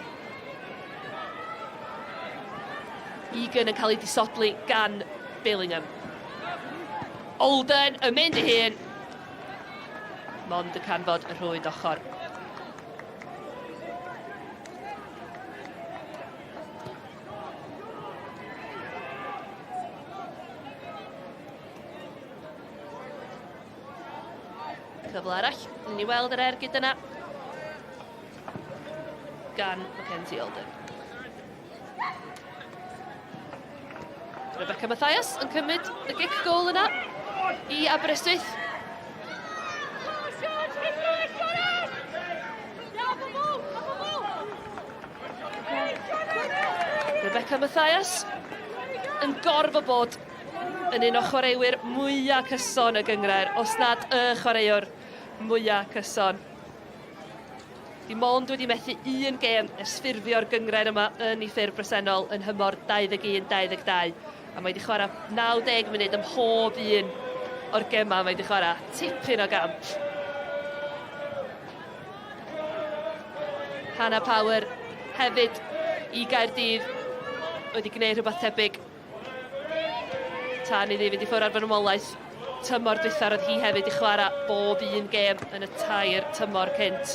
Egan yn cael ei disodli gan Billingham. Olden yn mynd i hun. Mond y canfod y rhwyd ochr. Cyfle arall, i ni weld yr ergyd yna gan Mackenzie Olden. Rebecca Mathias yn cymryd y gic gol yna i Aberystwyth. Rebecca Mathias yn gorfod bod yn un o chwaraewyr mwyaf cyson y gynghrair, os nad y chwaraewr mwyaf cyson. Dim ond wedi methu un gêm ers ffurfio'r gynghrair yma yn ei ffurf bresennol yn nhymor 21-22, a mae wedi chwarae 90 munud ym mhob un o'r gemau mae wedi chwarae. Tipyn o gamp. Hannah Power hefyd i Gaerdydd wedi gwneud rhywbeth tebyg tan iddi fynd i ffwrdd ar farwolaeth tymor dwytha roedd hi hefyd i chwarae bob un gêm yn y tair tymor cynt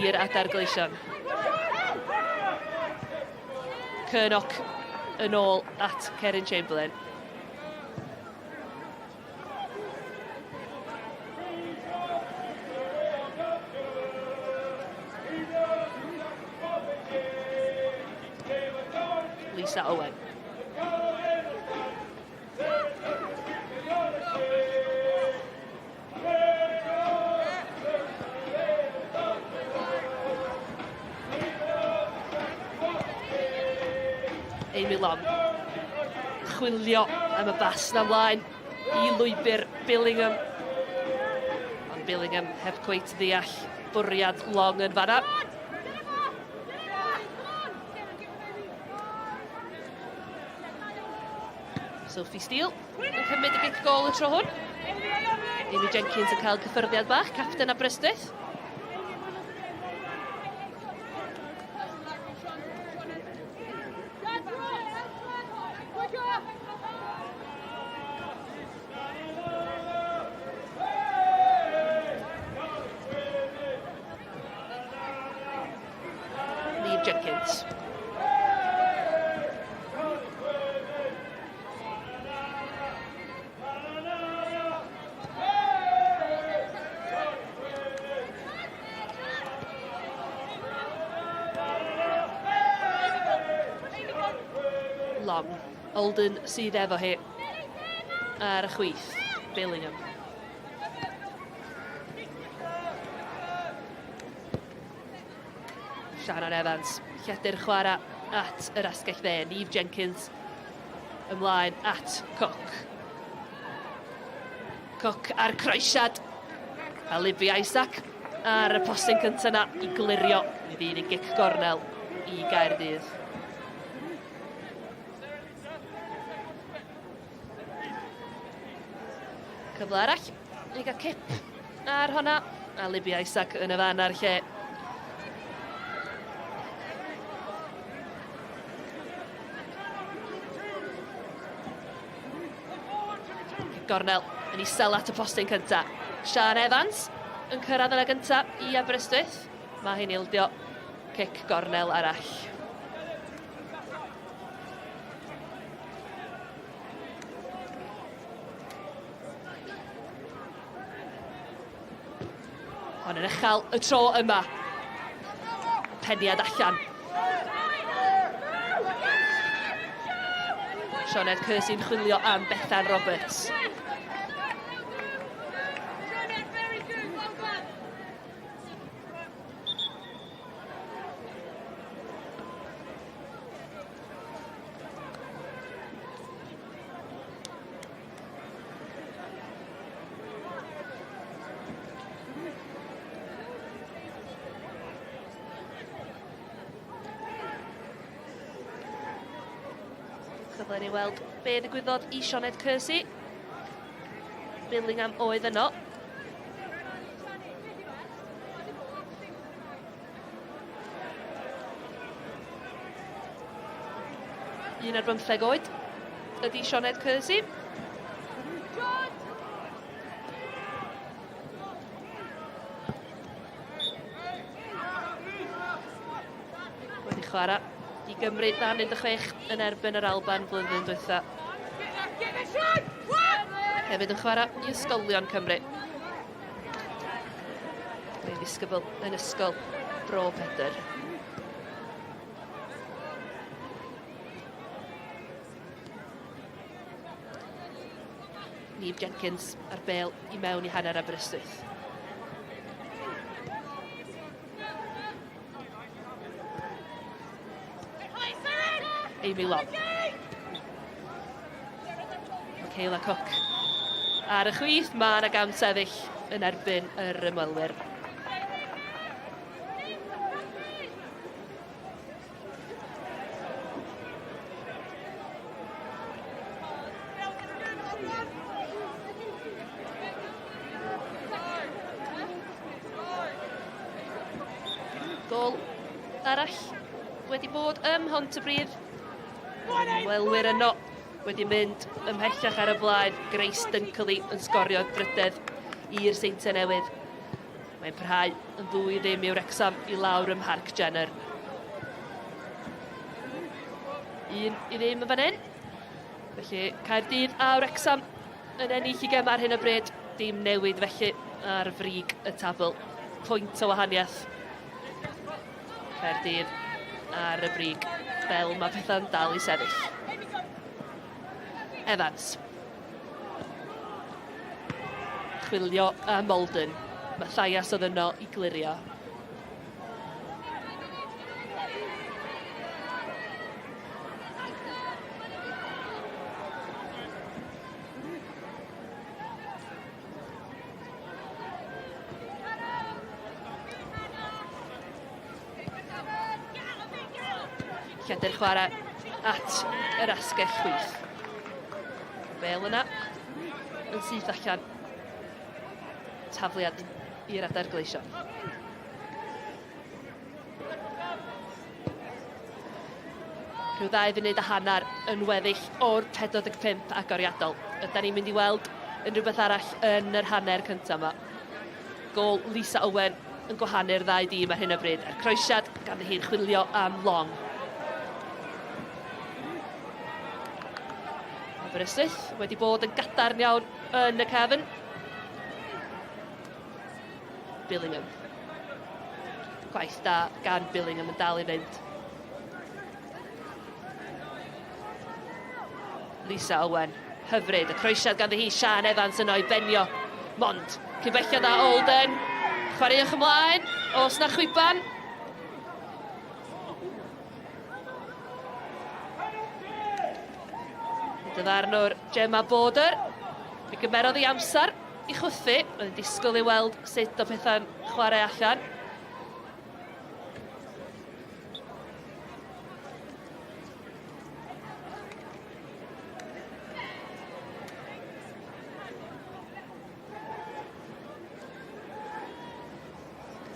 i'r Adar Gleision. Curnock yn ôl at Kerin Chamberlain. Lisa Owen. Amy Long. Chwilio am y bas na mlaen i lwybr Billingham. Ond Billingham heb cweit ddeall bwriad Long yn fanna. Sophie Steele yn cymryd y gic gol y tro hwn. Amy Jenkins yn cael cyffyrddiad bach, capten Aberystwyth. Liam Jenkins. Long. Olden sydd efo hi ar y chwith. Billingham. Shannon Evans, lledu'r chwarae at yr asgell dde. Neve Jenkins ymlaen at Cook. Cook a'r croesiad. A Libby Isaac ar y postyn cyntaf yna i glirio. Mi fydd yn gic gornel i Gaerdydd. Cyfle arall i gael cip ar honna. A Libby Isaac yn y fan a'r lle. Gornel yn isel at y postyn cynta. Sian Evans yn cyrraedd yna gynta i Aberystwyth. Mae hi'n ildio cic gornel arall. Ond yn uchel y tro yma. Peniad allan. Sioned Kersey'n chwilio am Bethan Roberts. Cyfle ni weld be ddigwyddodd i Sioned Kersey. Billingham oedd yno. Un ar bymtheg oed ydy Sioned Kersey. Wedi chwarae i Gymru dan 16 yn erbyn yr Alban flwyddyn dwytha. Hefyd yn chwarae i Ysgolion Cymru. Mae'n ddisgybl yn ysgol Bro Pedr. Neve Jenkins ar bel i mewn i hanner Aberystwyth. Amy Long. Michaela Cook ar y chwith, mae yna gam sefyll yn erbyn yr ymwelwyr. Gol. arall wedi bod ym Mhontypridd. Ymwelwyr yno wedi mynd ymhellach ar y blaen. Grace Dunkley yn sgorio drydedd i'r Seintiau Newydd. Mae'n parhau yn 2-0 i Wrecsam i lawr ym Mharc Jenner. 1-0 yn fan hyn. Felly Caerdydd a Wrecsam yn ennill i gem ar hyn o bryd. Dim newid felly ar frig y tabl. Pwynt o wahaniaeth. Caerdydd ar y brig fel mae pethau'n dal i sefyll. Evans. Chwilio am Molden. Mathias oedd yno i glirio. Lledr chwarae at yr asgell chwith. Bel yna yn syth allan. Tafliad i'r adar gleision. Rhyw ddau funud a hanner yn weddill o'r 45 agoriadol. Ydan ni'n mynd i weld unrhyw beth arall yn yr hanner cyntaf yma. Gôl Lisa Owen yn gwahanu'r ddau dîm ar hyn o bryd. A'r croesiad ganddi hi'n chwilio am Long. Aberystwyth wedi bod yn gadarn iawn yn y cefn. Billingham. Gwaith da gan Billingham yn dal i fynd. Lisa Owen, hyfryd. Y croesiad ganddi hi, Sian Evans yno i benio. Mond, cyn belled â Olden. Chwaraewch ymlaen, os na chwiban. Dyfarnwr Gemma Border. Mi gymerodd ei amser i chwythu. Mae'n disgwyl i weld sut o pethau'n chwarae allan.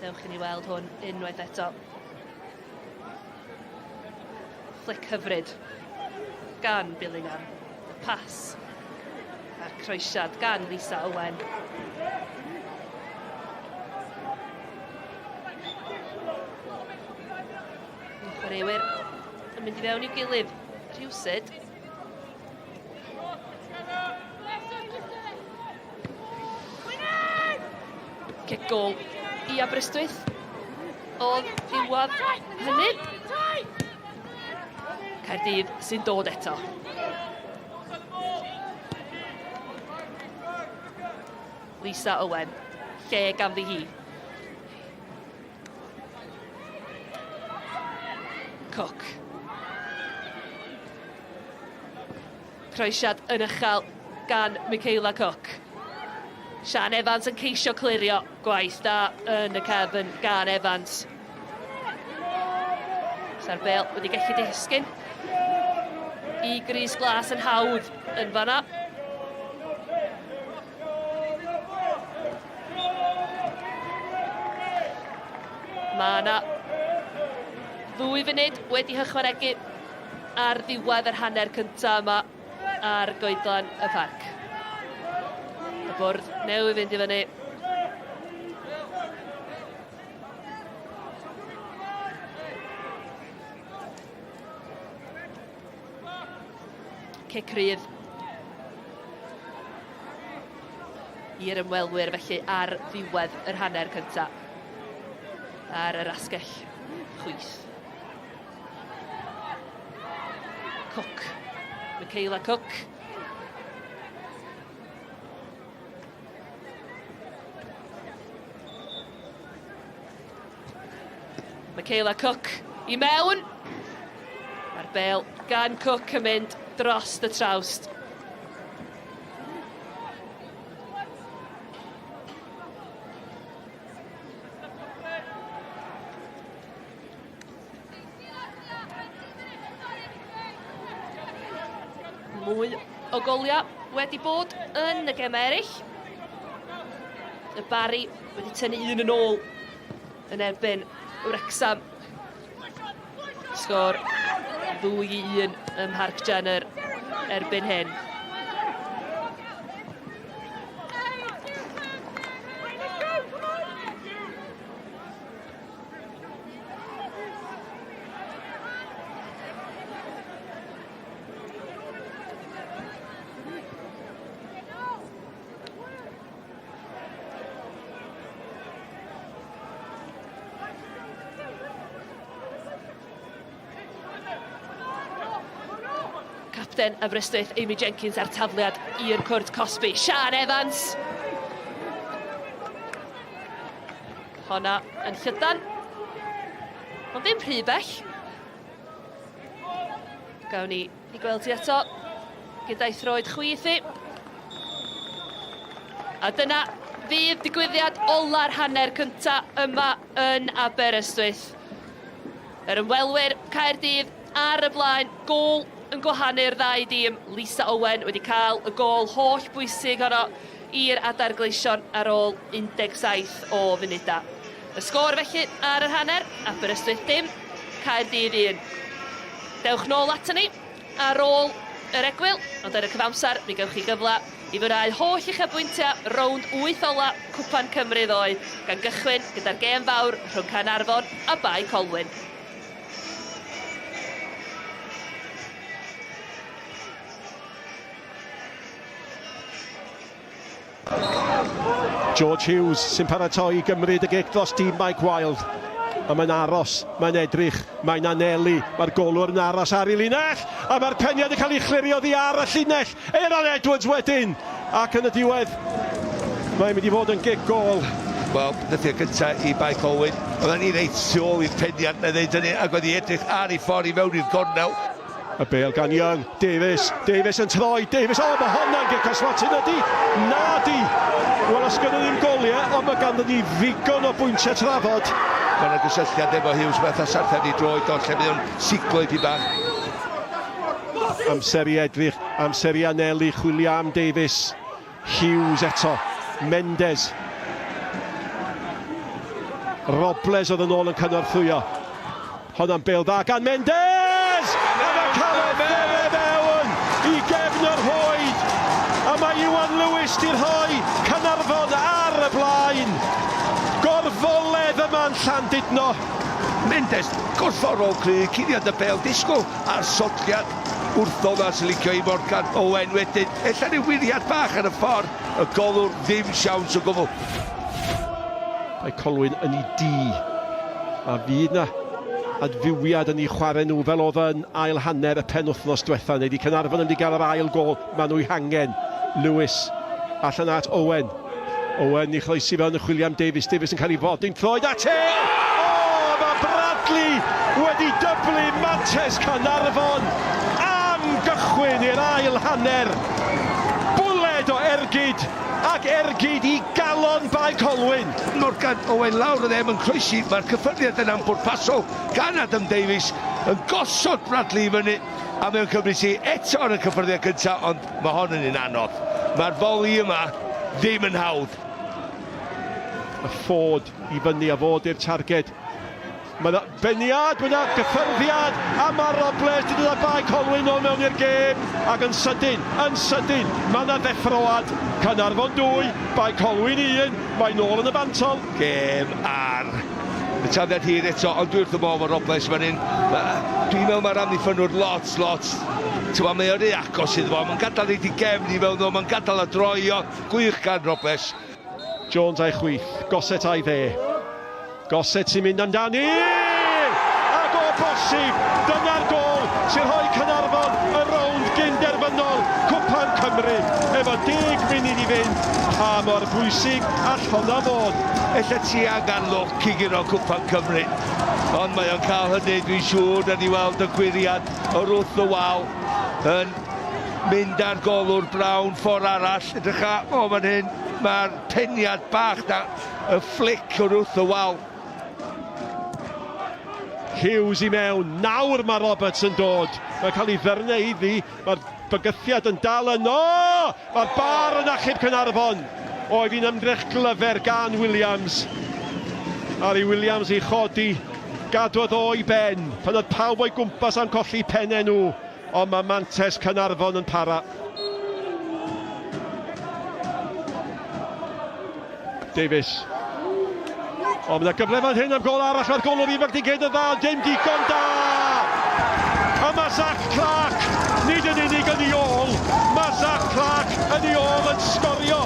Dewch i ni weld hwn unwaith eto. Flic hyfryd gan Billingham. Y pas a'r croesiad gan Lisa Owen. Chwaraewyr yn mynd i fewn i'w gilydd rhywsut. Cic gôl i Aberystwyth oedd ddiwedd hynny. Caerdydd sy'n dod eto. Lisa Owen, lle ganddi hi? Cook. Croesiad yn uchel gan Michaela Cook. Sian Evans yn ceisio clirio. Gwaith da yn y cefn gan Evans. Sa'r bel wedi gallu disgyn i Gris Glas yn hawdd yn fanna. Mae yna ddwy funud wedi hychwanegu ar ddiwedd yr hanner cyntaf yma ar goedlan y parc. Y bwrdd newydd fynd i fyny. Cic rhydd i'r ymwelwyr felly ar ddiwedd yr hanner cyntaf ar yr asgell chwith. Cook. Michaela Cook. Michaela Cook i mewn. Mae'r bel gan Cook yn mynd dros y trawst. Mwy o goliau wedi bod yn y gemau eraill. Y Barri wedi tynnu un yn ôl yn erbyn Wrecsam. Sgôr 2-1 ym Mharc Jenner erbyn hyn. Capten Aberystwyth, Amy Jenkins a'r tafliad i'r cwrt cosbi. Sian Evans! Honna yn llydan, ond ddim rhy bell. Gawn ni i gweld hi eto gyda'i throed chwith hi. A dyna fydd digwyddiad ola'r hanner cynta yma yn Aberystwyth. Yr ymwelwyr Caerdydd ar y blaen, gôl yn gwahanu'r ddau dîm. Lisa Owen wedi cael y gôl holl bwysig honno i'r Adar Gleision ar ôl 17 o funudau. Y sgôr felly ar yr hanner, Aberystwyth dim, Caerdydd 1. Dewch nôl aton ni ar ôl yr egwyl, ond yn y cyfamser mi gewch chi gyfle i fwynhau holl uchafbwyntiau rownd wyth ola Cwpan Cymru ddoe, gan gychwyn gyda'r gêm fawr rhwng Caernarfon a Bae Colwyn. George Hughes sy'n paratoi i gymryd y gic dros dîm Mike Wilde. A mae'n aros, mae'n edrych, mae'n anelu, mae'r golwr yn aros ar ei linell, a mae'r peniad yn cael ei chlirio oddi ar y llinell. Aaron Edwards wedyn, ac yn y diwedd, mae'n mynd i fod yn gic gôl. Wel, pethau gyntaf i Bae Colwyn, oedden ni reit tu ôl i'r peniad, na ddeud hynny, ac oedd hi edrych ar ei ffordd i mewn i'r gornel. Y bêl gan Young, Davies, Davies yn troi, Davies, o mae honna'n gic o smotyn ydi? Na di! Wel os gynnon ni'm goliau, ond mae ganddon ni ddigon o bwyntiau trafod. Mae yna gysylltiad efo Hughes fatha sarthen i droed o lle mae o'n siglo i bach. Amser i edrych, amser i anelu, chwilio am Davies. Hughes eto, Mendes. Robles oedd yn ôl yn cynorthwyo. Honna'n bêl dda gan Mendes! A mae Caleb Fere fewn i gefn yr rhwyd. A mae Iwan Lewis di rhoi Caernarfon ar y blaen. Gorfoledd yma'n Llandudno. Mendes, gorfforol cry, cuddiad y bêl, disgwyl a'r sodliad wrtho na sy'n licio i Morgan Owen wedyn. Ella rhyw wiriad bach ar y ffordd, y golwr ddim siawns o gwbl. Mae Colwyn yn ei dŷ, a fydd 'na adfywiad yn eu chwarae nhw fel oedd yn ail hanner y penwythnos diwetha'. Neu 'di Caernarfon yn mynd i gael yr ail gôl maen nhw'i hangen. Lewis allan at Owen. Owen i chroesi fewn yn chwilio am Davies. Davies yn cael ei fodyn troed at e! O, mae Bradley wedi dyblu mantes Caernarfon am gychwyn i'r ail hanner. Bwled o ergyd ac ergyd i galon Bae Colwyn. Morgan Owen lawr y dde, mae'n croesi, mae'r cyffyrddiad yna'n bwrpasol gan Adam Davies, yn gosod Bradley i fyny, a mae o'n cymryd hi eto ar y cyffyrddiad cyntaf, ond mae hon yn un anodd. Mae'r foli yma ddim yn hawdd. Y Ford i fyny a fod i'r targed. Mae yna beniad, mae yna gyffyrddiad, a mae Robles wedi dod â Bae Colwyn nôl mewn i'r gêm, ac yn sydyn, yn sydyn, mae yna ddeffroad. Caernarfon 2, Bae Colwyn 1, mae nôl yn y fantol. Gêm ar y tafliad hir eto, ond dwi wrth y modd efo Robles fan hyn. Dwi'n meddwl mae'r amddiffynwr lot, lot, ti'n mae o rhy agos iddo fo, mae'n gadael reit i gefn i fewn o, mae'n gadael o droi o, gwych gan Robles. Jones a'i chwith, Gossett a'i dde. Gossett sy'n mynd amdani! Ac o bosib, dyna'r gôl sy'n rhoi Caernarfon y rownd gyn-derfynol Cwpan Cymru efo deg munud i fynd. Pa mor bwysig all honna fod? Ella ti angen lwc i guro Cwpan Cymru, ond mae o'n cael hynny, dwi'n siŵr, na ni weld y gwyriad o'r wrth y wal yn mynd ar golwr Brown ffordd arall. Edrycha, o fan hyn, mae'r peniad bach na, Y fflic o'r wrth y wal. Hughes i mewn, nawr mae Roberts yn dod. Mae'n cael ei ddyrnau iddi, mae'r bygythiad yn dal yno! Mae'r bar yn achub Caernarfon. Oedd hi'n ymdrech glyfer gan Williams. Ari Williams i chodi. Gadwodd o i ben, pan oedd pawb o'i gwmpas am colli pennau nhw, ond mae mantes Caernarfon yn para. Davies. O, mae yna gyfle fan hyn am gol arall, mae'r golwr ifanc di gyd yn dda, ond dim digon da! A mae Zach Clark, nid yn unig yn ei ôl, mae Zach Clark yn ei ôl yn sgorio.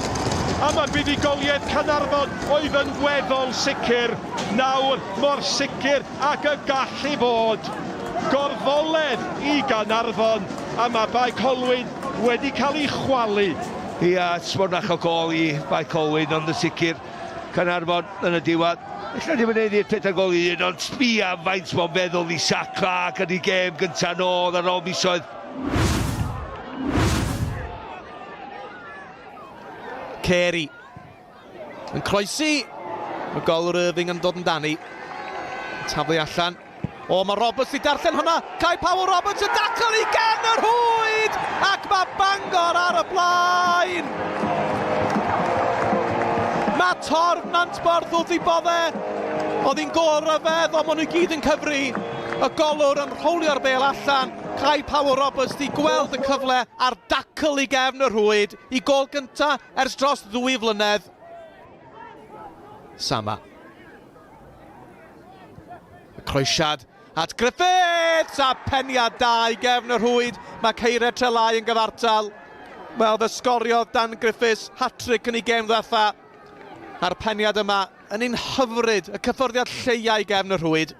A mae buddugoliaeth Caernarfon oedd yn weddol sicr, nawr mor sicr ac y gallu fod. Gorfoledd i Gaernarfon, a mae Bae Colwyn wedi cael ei chwalu. Ia, sbon fach o gôl i Bae Colwyn, ond yn sicr Caernarfon yn y diwedd. Ella ddim yn haeddu'r pedair gôl i un, ond sbia faint mae'n feddwl i Zach Clark yn ei gêm gyntaf nôl ar ôl misoedd. Carey yn croesi. Mae golwr Irving yn dod yn dani. Taflu allan. O, mae Roberts wedi darllen hwnna. Kai Powell Roberts yn dacl i gan yr hwyd! Ac mae Bangor ar y blaen! Mae torf Nantborth wrth ei bodde. Oedd hi'n gôl ryfedd, ond maen nhw gyd yn cyfri. Y golwr yn rhowlio'r bêl allan. Kai Powell Roberts wedi gweld y cyfle a'r dacl i gefn y rhwyd i gôl gynta ers dros ddwy flynedd. Sama. Y croesiad at Griffiths a peniad da i gefn y rhwyd. Mae Ceire Trelai yn gyfartal. Wel, fe sgoriodd Dan Griffiths hat-trick yn ei gêm ddiwetha. A'r peniad yma yn un hyfryd, y cyffyrddiad lleia i gefn y rhwyd.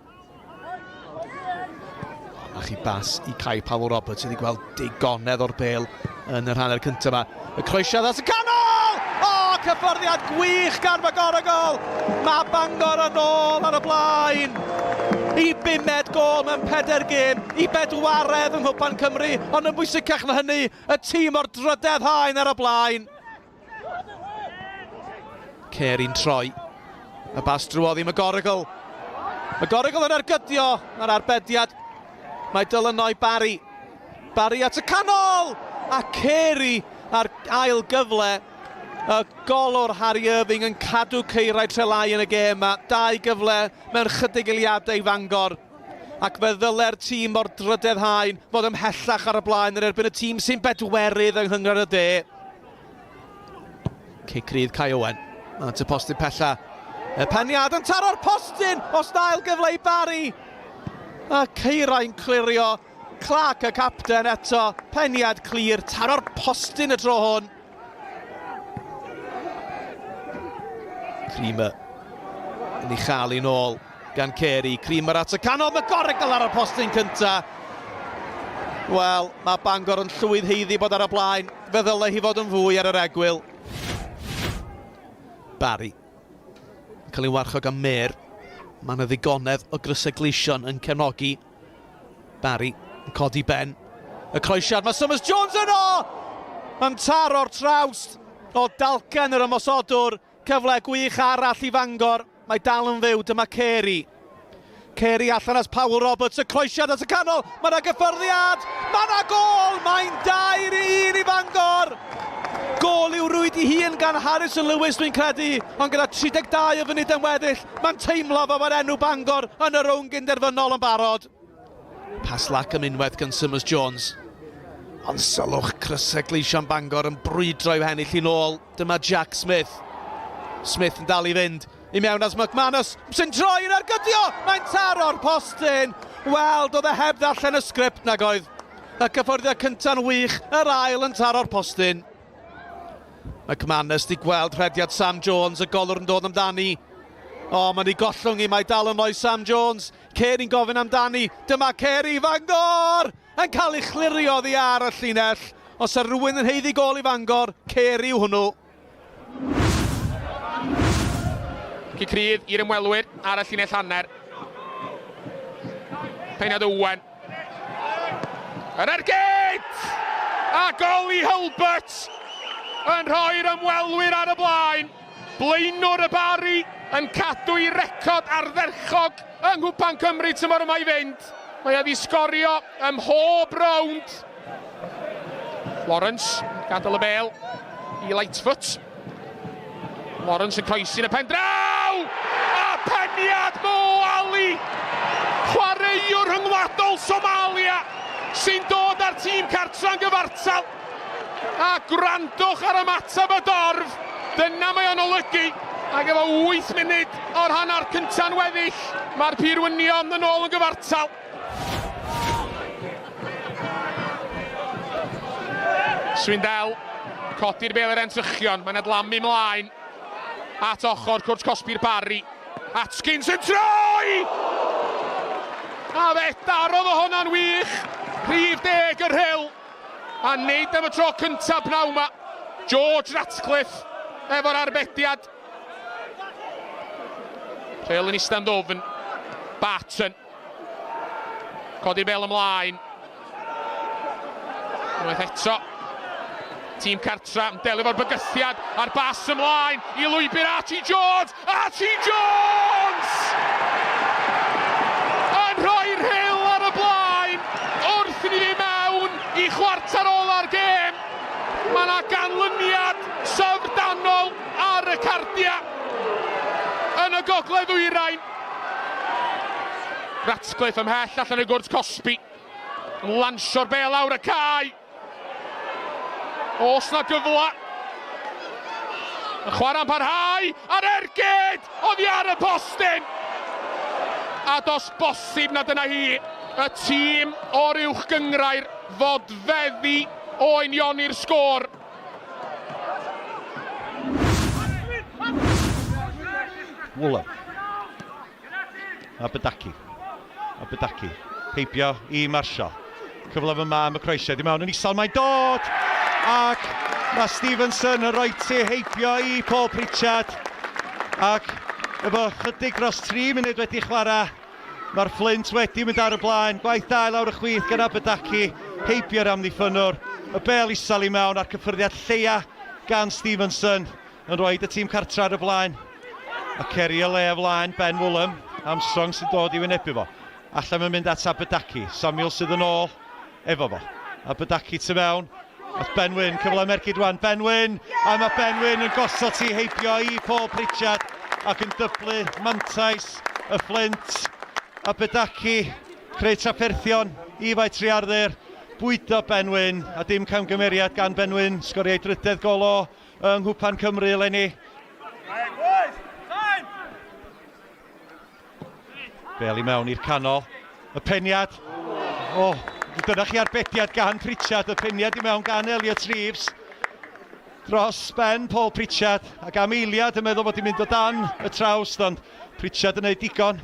A chi bas i Kai Powell Roberts sydd wedi gweld digonedd o'r bel yn yr hanner cyntaf yma. Y croesiad at y canol! O, oh, cyffyrddiad gwych gan McGonagall! Mae Bangor yn ôl ar y blaen! I bumed gol mewn pedair gêm, i bedwaredd yng Nghwpan Cymru, ond yn bwysicach na hynny, y tîm o'r drydedd haen ar y blaen. Carey'n troi. Y bas drwodd i McGorrigal. McGorrigal yn ergydio ar arbediad. Mae Dylan Barry. Barry at y canol! A Carey ar ail gyfle. Y golwr Harry Irving yn cadw Caerau Trelai yn y gêm yma. Dau gyfle mewn chydig eiliadau i Fangor. Ac fe ddyle'r tîm o'r drydedd haen fod ymhellach ar y blaen yn erbyn y tîm sy'n bedwerydd yng Nghynghrair y De. Cic rydd Kai Owen. At y postyn pella. Y peniad yn taro'r postyn! Os na ail gyfle i Barry! A Ceirau'n clirio. Clark y capten eto. Peniad clir. Taro'r postyn y tro hwn. Creamer yn ei chael i'n ôl gan Carey. Creamer at y canol, McGorrigal ar y postyn cynta. Wel, mae Bangor yn llwydd heiddi bod ar y blaen. Fe ddylai hi fod yn fwy ar yr egwyl. Barry. Yn cael ei warchod gan Mair. Mae yna ddigonedd o grysau gleision yn cefnogi. Barry yn codi ben. Y croesiad, mae Summers Jones yno! Mae'n taro'r trawst o dalcen yr ymosodwr. Cyfle gwych arall i Fangor. Mae dal yn fyw, dyma Carey. Carey allan at Powell Roberts, y croesiad at y canol, mae yna gyffyrddiad, mae yna gol, mae'n 2-1 i Fangor! Gol i'w rwyd i hun gan Harrison Lewis dwi'n credu, ond gyda 32 o funudau'n weddill, mae'n teimlo fel bod enw Bangor yn y rownd gynderfynol yn barod. Pas lac am unwaith gan Summers Jones. Ond sylwch crysau gleision Bangor yn brwydro i'w hennill hi'n ôl. Dyma Jack Smith. Smith yn dal i fynd. I mewn at McManus, sy'n troi yn ergydio! Mae'n taro'r postyn! Wel, doedd e heb ddarllen y sgript nag oedd. Y cyffyrddiad cynta'n wych, yr ail yn taro'r postyn. McManus di gweld rhediad Sam Jones, y golwr yn dod amdani. O, mae'n ei gollwng i, mae dal yn oes Sam Jones. Carey'n gofyn amdani. Dyma Carey, Fangor! Yn cael ei chlirio oddi ar y llinell. Os yw rhywun yn haeddu gôl i Fangor, Carey yw hwnnw. Cic rydd i'r ymwelwyr ar y llinell hanner. Peinad Owen. Yr ergyd! A gol i Hulbert yn rhoi'r ymwelwyr ar y blaen. Blaenwr y Bari yn cadw i record ardderchog yng Nghwpan Cymru tymor yma i fynd. Mae wedi sgorio ym mhob rownd. Lawrence, gadael y bel i Lightfoot. Lawrence yn croesi yn y pen draw! A peniad Mo Ali! Chwaraewr rhyngwladol Somalia sy'n dod â'r tîm cartra'n gyfartal. A gwrandwch ar ymateb y dorf, dyna mae o'n olygu. Ac efo 8 munud o'r hanner cynta'n weddill, mae'r Pur Wynion yn ôl yn gyfartal. Swindell, codi'r bel i'r entrychion, mae'n adlamu mlaen at ochr cwrt cosbi'r Barri. Atkins yn troi! A fe darodd o hwnna'n wych! Rhif deg y Rhyl. A nid am y tro cyntaf pnawn ma. George Ratcliffe efo'r arbediad. Rhyl yn ista'n ddwfn. Barton. Codi'r bel ymlaen. Unwaith eto. Tîm cartra yn delio efo'r bygythiad a'r bas ymlaen i lwybr Archie Jones. Archie Jones! Yn rhoi'r Rhyl ar y blaen wrth i ni fynd mewn i chwarter ola'r gêm. Mae yna ganlyniad syfrdanol ar y cardiau yn y gogledd ddwyrain. Ratcliffe ymhell allan y gwrt cosbi. Yn lansio'r bel lawr y cae. Os na gyfle. Y chwarae'n parhau a'r ergyd oddi ar y postyn. A dos bosib na dyna hi y tîm o'r uwch gynghrair fodfeddi o unioni'r sgôr. Wooler. Abedaki. Abedaki. Heibio i Marshall. Cyfle fyma am y croesiad i mewn yn isel. Mae'n dod! Ac mae Stevenson yn rhoi ti heibio i Paul Pritchard. Ac efo chydig dros 3 munud wedi chwarae, mae'r Flint wedi mynd ar y blaen. Gwaith da i lawr y chwith gan Abedaki. Heibio'r amddiffynnwr. Y bel isel i mewn a'r cyffyrddiad lleia gan Stevenson yn rhoi y tîm cartra ar y blaen. A Ceri y le o flaen Ben Woolham. Armstrong sy'n dod i wynebu fo. Allan mae'n mynd at Abedaki. Samuel sydd yn ôl efo fo. Abedaki tu mewn. At Ben Wyn, cyfle mercyd rwan. Ben Wyn, a mae Ben Wyn yn gosod ti heibio i Paul Pritchard ac yn dyblu mantais y Flint. Abedaki, creu trafferthion i Fae Trearddur. Bwydo Ben Wyn, a dim camgymeriad gan Ben Wyn. Sgoriau drydedd gol o yng Nghwpan Cymru eleni. Bel i mewn i'r canol. Y peniad. O, oh, dyna chi arbediad gan Pritchard. Y peniad i mewn gan Elliot Reeves. Dros ben Paul Pritchard. Ac am eiliad yn meddwl bod hi'n mynd o dan y trawst, ond Pritchard yn gwneud digon.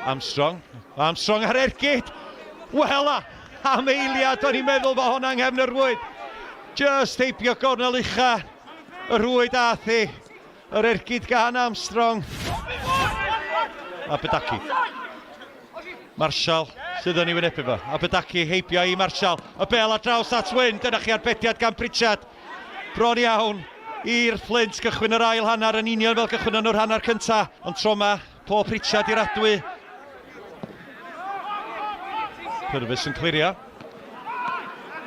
Armstrong. Armstrong ar ergyd. Wel, am eiliad o'n i'n meddwl bod hwnna'n nghefn y rwyd. Just heibio gornel ucha y rwyd ath hi. Yr ergyd gan Armstrong. Abedaki. Marshall sydd yn ei wynebu fo. Abedaki heibio i Marshall. Y bel ar draws at Wyn. Dyna chi arbediad gan Pritchard. Bron iawn i'r Flint gychwyn yr ail hanner yn union fel gychwyn nhw'r hanner cyntaf. Ond tro yma, Paul Pritchard i'r adwy. Purvis yn clirio.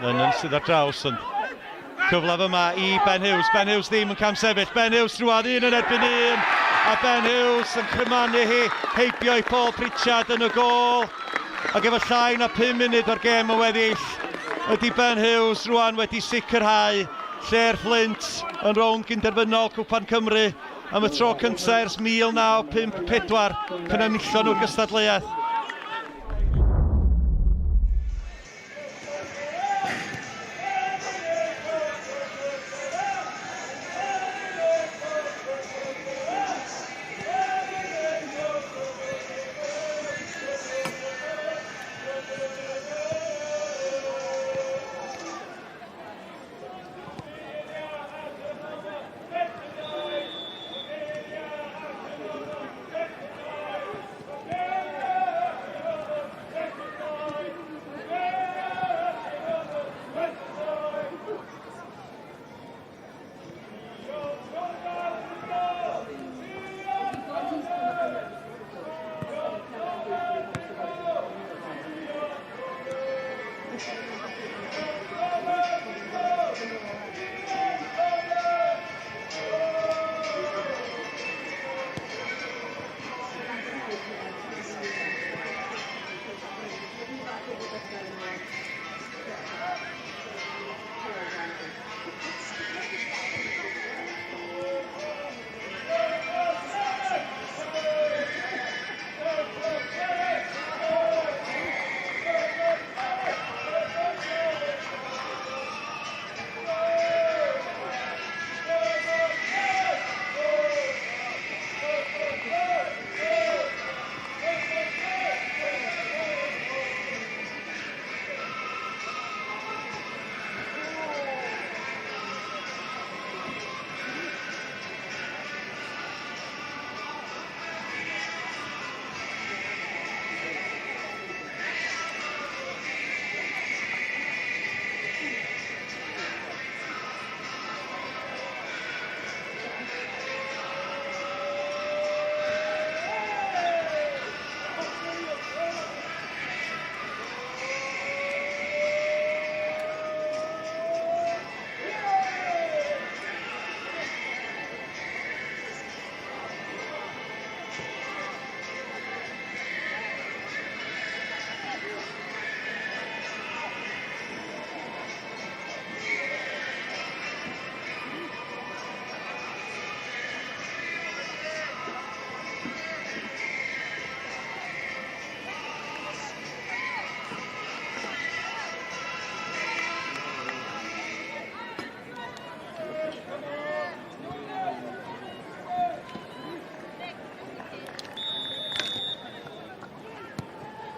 Lennon sydd ar draws, ond cyfle fyma i Ben Hughes. Ben Hughes ddim yn camsefyll. Ben Hughes rwan un yn erbyn un. A Ben Hughes yn cymanu hi heibio i Paul Pritchard yn y gôl. Ac efo llai na 5 munud o'r gêm yn weddill, ydy Ben Hughes rwan wedi sicrhau lle'r Flint yn rownd gynderfynol Cwpan Cymru am y tro cyntaf ers 1954 pan enillon nhw'r gystadleuaeth.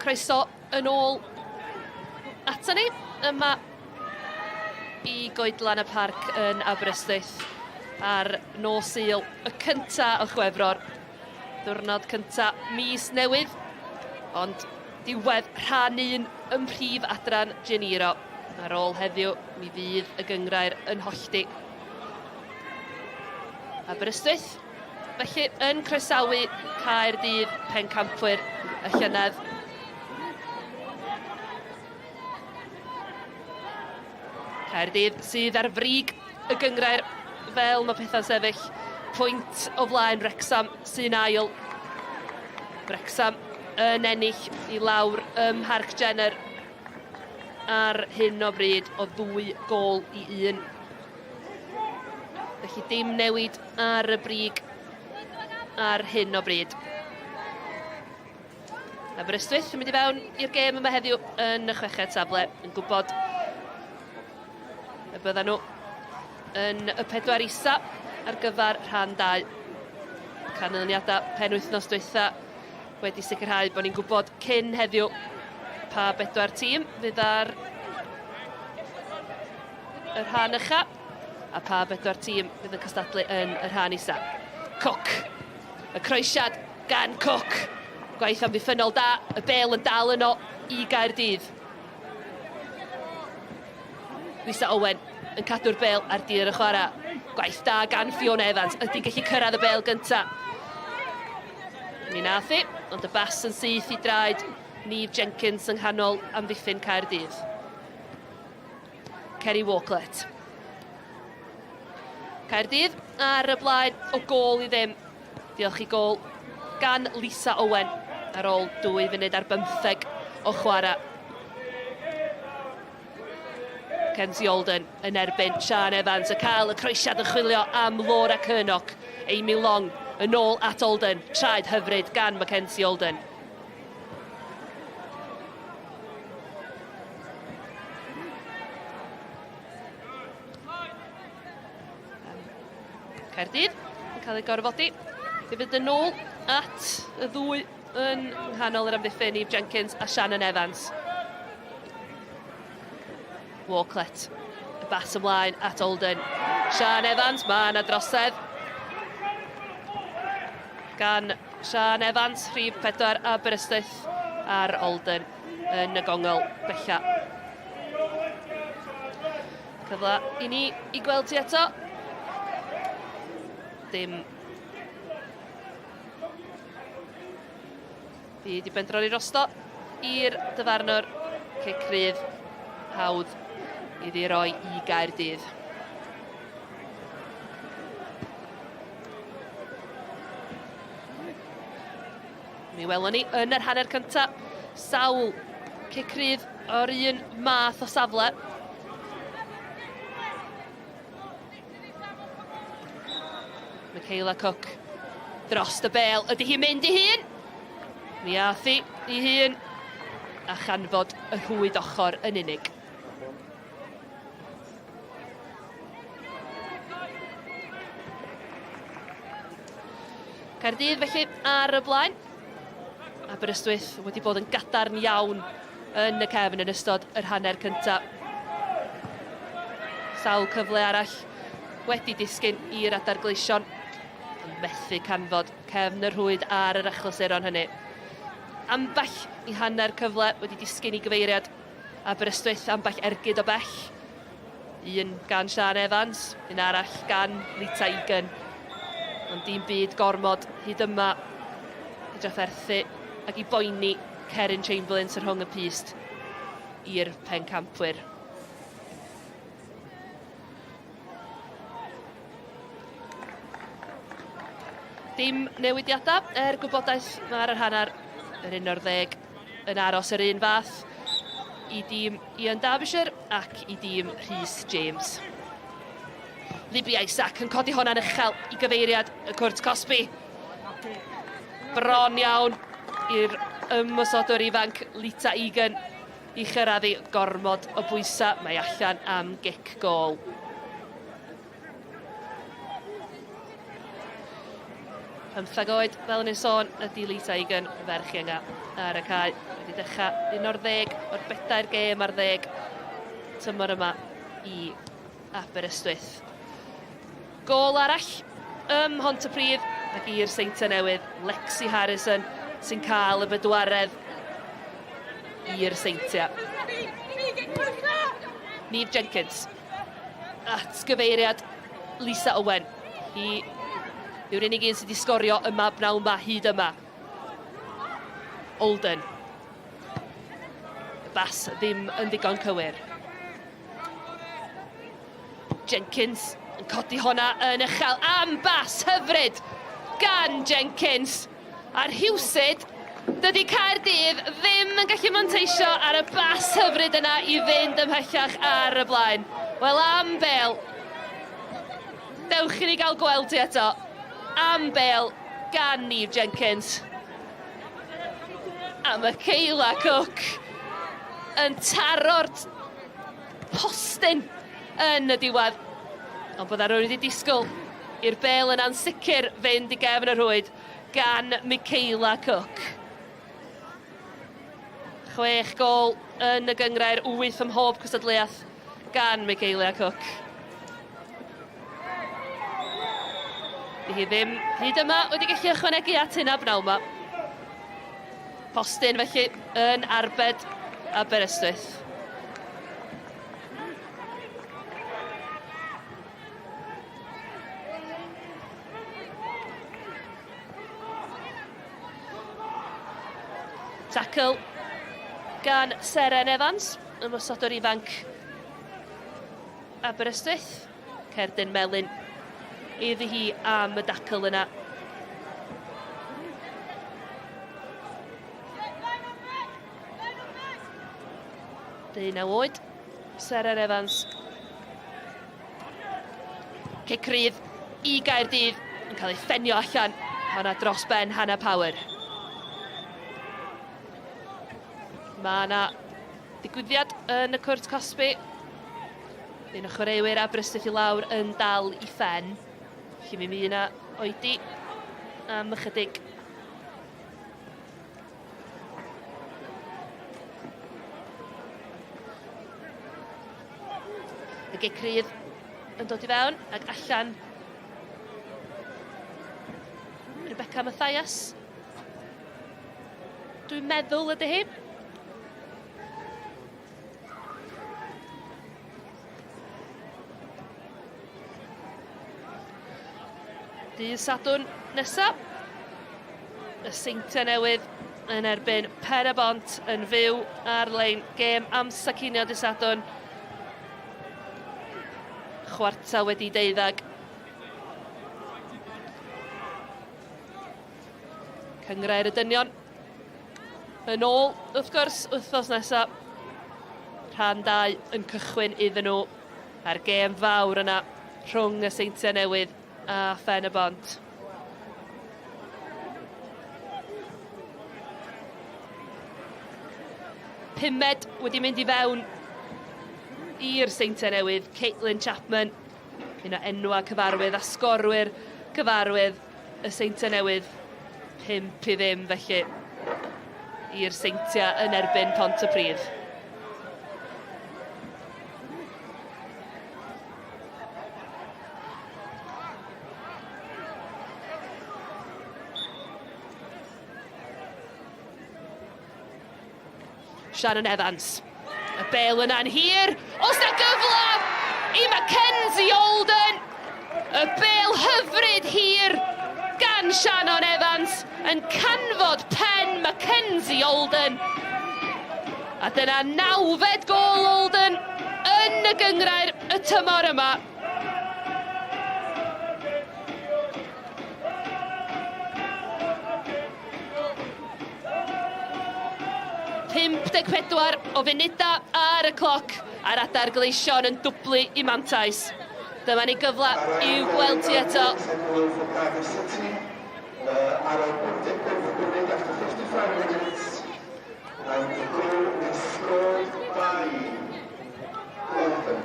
Croeso yn ôl ato ni yma i Goedlan y Parc yn Aberystwyth ar nos Sul y cynta o Chwefror. Diwrnod cynta mis newydd, ond diwedd rhan un ym mhrif adran Geniro. Ar ôl heddiw, mi fydd y gynghrair yn hollti. Aberystwyth, felly, yn croesawu Caerdydd pencampwyr y llynedd. Caerdydd sydd ar frig y gynghrair fel mae pethau'n sefyll. Pwynt o flaen Wrecsam sy'n ail. Wrecsam yn ennill i lawr ym Mharc Jenner ar hyn o bryd o ddwy gôl i un. Felly dim newid ar y brig ar hyn o bryd. Aberystwyth yn mynd i fewn i'r gêm yma heddiw yn y chweched safle, yn gwybod y byddan nhw yn y pedwar isa ar gyfer rhan 2. Canlyniadau penwythnos dwytha wedi sicrhau bod ni'n gwybod cyn heddiw pa bedwar tîm fydd ar y rhan ucha a pa bedwar tîm fydd yn cystadlu yn y rhan isa. Cook, y croesiad gan Cook. Gwaith amddiffynnol da, y bel yn dal yno i Gaerdydd. Lisa Owen yn cadw'r bel ar dir y chwarae. Gwaith da gan Fiona Evans, ydy'n gallu cyrraedd y bel gyntaf. Mi nath hi, ond y bas yn syth i draed Neve Jenkins yng nghanol amddiffyn Caerdydd. Kerry Walklett. Caerdydd ar y blaen o gôl i ddim. Diolch i gôl gan Lisa Owen ar ôl 2 funud ar bymtheg o chwarae. Kenzie Alden yn erbyn Sian Evans yn cael y croesiad yn chwilio am Laura Curnock. Amy Long yn ôl at Alden. Traed hyfryd gan Mackenzie Alden. Caerdydd yn cael ei gorfodi i fynd yn ôl at y ddwy yn nghanol yr amddiffyn, Eve Jenkins a Shannon Evans. Walklett, y bas ymlaen at Alden. Sian Evans, mae yna drosedd gan Sian Evans, rhif 4 Aberystwyth ar Alden yn y gongol bella. Cyfle i ni i gweld ti eto. Dim byd i bendroni drosto i'r dyfarnwr. Cic rhydd hawdd iddi roi i Gaerdydd. Mi welon ni yn yr hanner cyntaf sawl cic rhydd o'r un math o safle. Michaela Cook dros y bel. Ydy hi'n mynd i hun? Mi ath hi i hun a chanfod y rhwyd ochr yn unig. Caerdydd felly ar y blaen. Aberystwyth wedi bod yn gadarn iawn yn y cefn yn ystod yr hanner cyntaf. Sawl cyfle arall wedi disgyn i'r adar gleision, ond methu canfod cefn y rhwyd ar yr achlysuron hynny. Ambell i hanner cyfle wedi disgyn i gyfeiriad Aberystwyth, ambell ergyd o bell. Un gan Siân Evans, un arall gan Lita Egan. Ond dim byd gormod hyd yma i drafferthu ac i boeni Cerin Chamberlain sy'n rhwng y pyst i'r pencampwyr. Dim newidiadau er gwybodaeth ar yr hanner yr un o'r ddeg yn aros yr un fath i dîm Ian Derbyshire ac i dîm Rhys James. Libby Isaac yn codi honna'n uchel i gyfeiriad y cwrt cosbi. Bron iawn i'r ymosodwr ifanc Lita Egan i chyrraedd i gormod o bwysau. Mae allan am gic gôl. Pymthag oed, fel yn ei sôn, ydy Lisa Egan, ferch ienga ar y cae. Wedi dechrau un o'r ddeg o'r bedair gêm ar ddeg tymor yma i Aberystwyth. Gôl arall ym Mhontypridd ac i'r Seintiau Newydd, Lexi Harrison sy'n cael y bedwaredd i'r Seintiau. Neve Jenkins atgyfeiriad Lisa Owen. Hi yw'r unig un sydd wedi sgorio yma bnawn yma hyd yma. Olden. Y bas ddim yn ddigon cywir. Jenkins yn codi honna yn uchel am bas hyfryd gan Jenkins. A rhywsut, dydy Caerdydd ddim yn gallu manteisio ar y bas hyfryd yna i fynd ymhellach ar y blaen. Wel, am bêl. Dewch i ni gael gweld ti eto. Am bêl gan Neve Jenkins. A Michaela Cook yn taro'r postyn yn y diwedd. Ond bydda rhywun wedi disgwyl i'r bêl yna'n sicr fynd i gefn y rhwyd gan Michaela Cook. 6 gôl yn y gynghrair, 8 ym mhob cystadleuaeth gan Michaela Cook. Di hi ddim hyd yma wedi gallu ychwanegu at hynna bnawn yma. Postyn felly yn arbed Aberystwyth. Tackle gan Seren Evans, ymosodwr ifanc Aberystwyth. Cerdyn melyn iddi hi am y dacl yna. Deunaw oed, Seren Evans. Cic rydd i Gaerdydd yn cael ei ffenio allan. Honna dros ben Hannah Power. Mae yna ddigwyddiad yn y cwrt cosbi. Un o chwaraewyr Aberystwyth i lawr yn dal i ffen. Felly mi fydd yna oedi am ychydig. Y gic rydd yn dod i fewn ac allan. Rebecca Mathias. Dwi'n meddwl ydy hi. Dydd Sadwrn nesaf, y Seintiau Newydd yn erbyn Pen-y-bont yn fyw ar-lein. Gêm amser cinio dydd Sadwrn. Chwarter wedi deuddag. Cynghrair y Dynion yn ôl, wrth gwrs, wythnos nesaf. Rhan 2 yn cychwyn iddyn nhw a'r gêm fawr yna rhwng y Seintiau Newydd a Phen y Bont. Pumed wedi mynd i fewn i'r Seintiau Newydd, Caitlin Chapman, un o enwau cyfarwydd a sgorwyr cyfarwydd y Seintiau Newydd, 5-0 felly i'r Seintiau yn erbyn Pontypridd. Shannon Evans. Y bel yna'n hir. Os na gyfle i Mackenzie Olden. Y bel hyfryd hir gan Shannon Evans yn canfod pen Mackenzie Olden. A dyna nawfed gôl Olden yn y gynghrair y tymor yma. 54 o funudau ar y cloc a'r adar gleision yn dwblu i mantais. Dyma ni gyfle i'w gweld ti eto. Ar ôl 55 munud after 55 minutes and the goal is scored by Golden.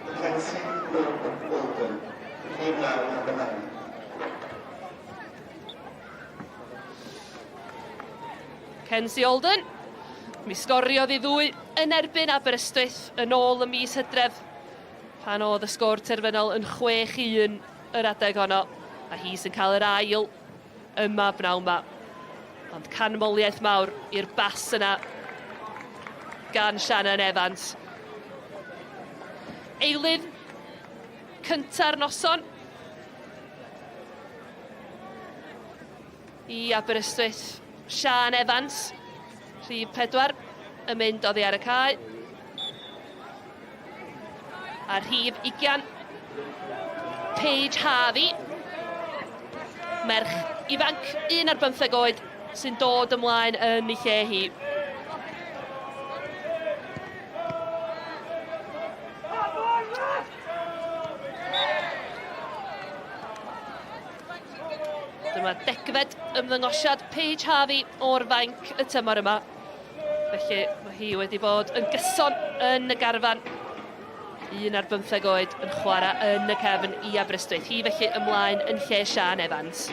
Mackenzie Golden. Rhif 9, number 9. Kenzie Alden. Mi sgoriodd i ddwy yn erbyn Aberystwyth yn ôl y mis Hydref pan oedd y sgôr terfynol yn 6-1 yr adeg honno, a hi sy'n cael yr ail yma bnawn ma. Ond canmoliaeth mawr i'r bas yna gan Shannon Evans. Eilydd cynta'r noson i Aberystwyth. Sian Evans, rhif 4, yn mynd oddi ar y cae. A rhif 20, Paige Harvey, merch ifanc, un ar bymtheg oed, sy'n dod ymlaen yn ei lle hi. Dyma degfed ymddangosiad Paige Harvey o'r fainc y tymor yma. Felly mae hi wedi bod yn gyson yn y garfan. Un ar bymtheg oed yn chwarae yn y cefn i Aberystwyth. Hi felly ymlaen yn lle Sian Evans.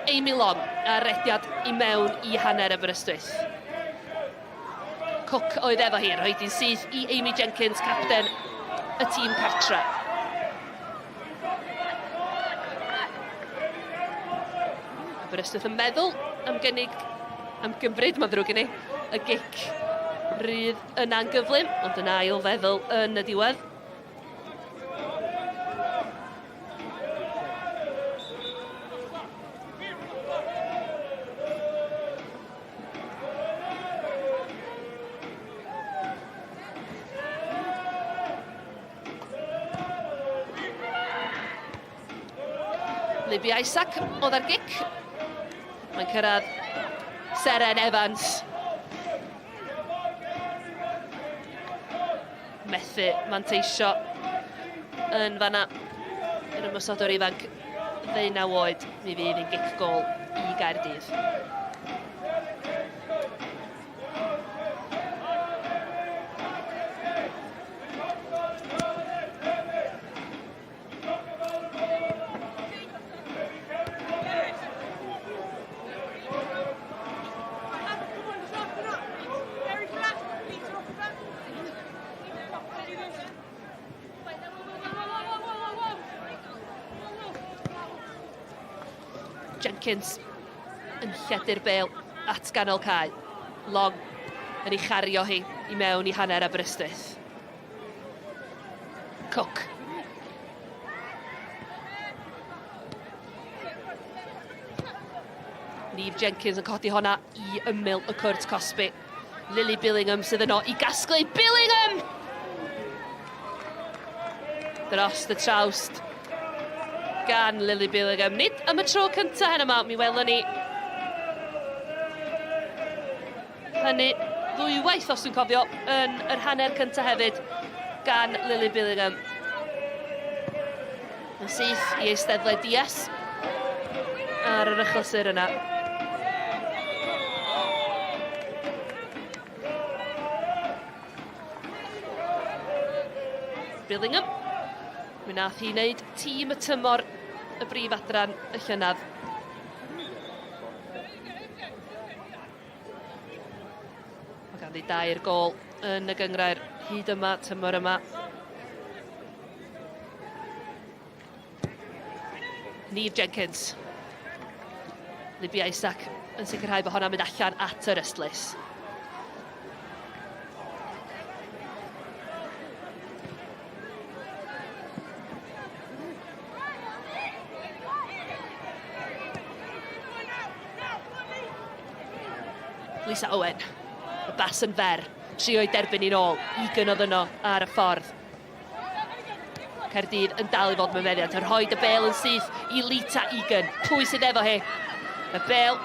Amy Long ar rediad i mewn i hanner Aberystwyth. Cook oedd efo hi, rhoi di'n syth i Amy Jenkins, capten y tîm cartre. Aberystwyth yn meddwl am gynnig, am gymryd, mae'n ddrwg gen i, y gic rydd yna'n gyflym, ond yn ail feddwl yn y diwedd. Libby Isaac oedd ar gic. Mae'n cyrraedd Seren Evans. Methu manteisio yn fanna. Yr ymosodwr ifanc ddeunaw oed, mi fydd yn gic gol i Gaerdydd. Jenkins yn lledu'r bel at ganol cae. Long yn ei chario hi i mewn i hanner Aberystwyth. Cook. Neve Jenkins yn codi honna i ymyl y cwrt cosbi. Lily Billingham sydd yno i gasglu. Billingham! Dros y trawst gan Lily Billingham. Nid am y tro cyntaf heno yma, mi welwn ni hynny ddwywaith os dwi'n cofio yn yr hanner cyntaf hefyd gan Lily Billingham. Yn syth i eisteddle Dias ar yr achlysur yna. Billingham. Mi nath hi wneud tîm y tymor y brif adran y llynedd. Mae ganddi dair gol yn y gyngrair hyd yma, tymor yma. Neve Jenkins. Libby Isaac yn sicrhau bod honna'n mynd allan at yr ystlys. Lisa Owen. Y bas yn fer. Trio i derbyn i'n ôl. Egan oedd yno ar y ffordd. Caerdydd yn dal i fod mewn meddiant. Yn rhoi y bel yn syth i Lita Egan. Pwy sydd efo hi? Y bel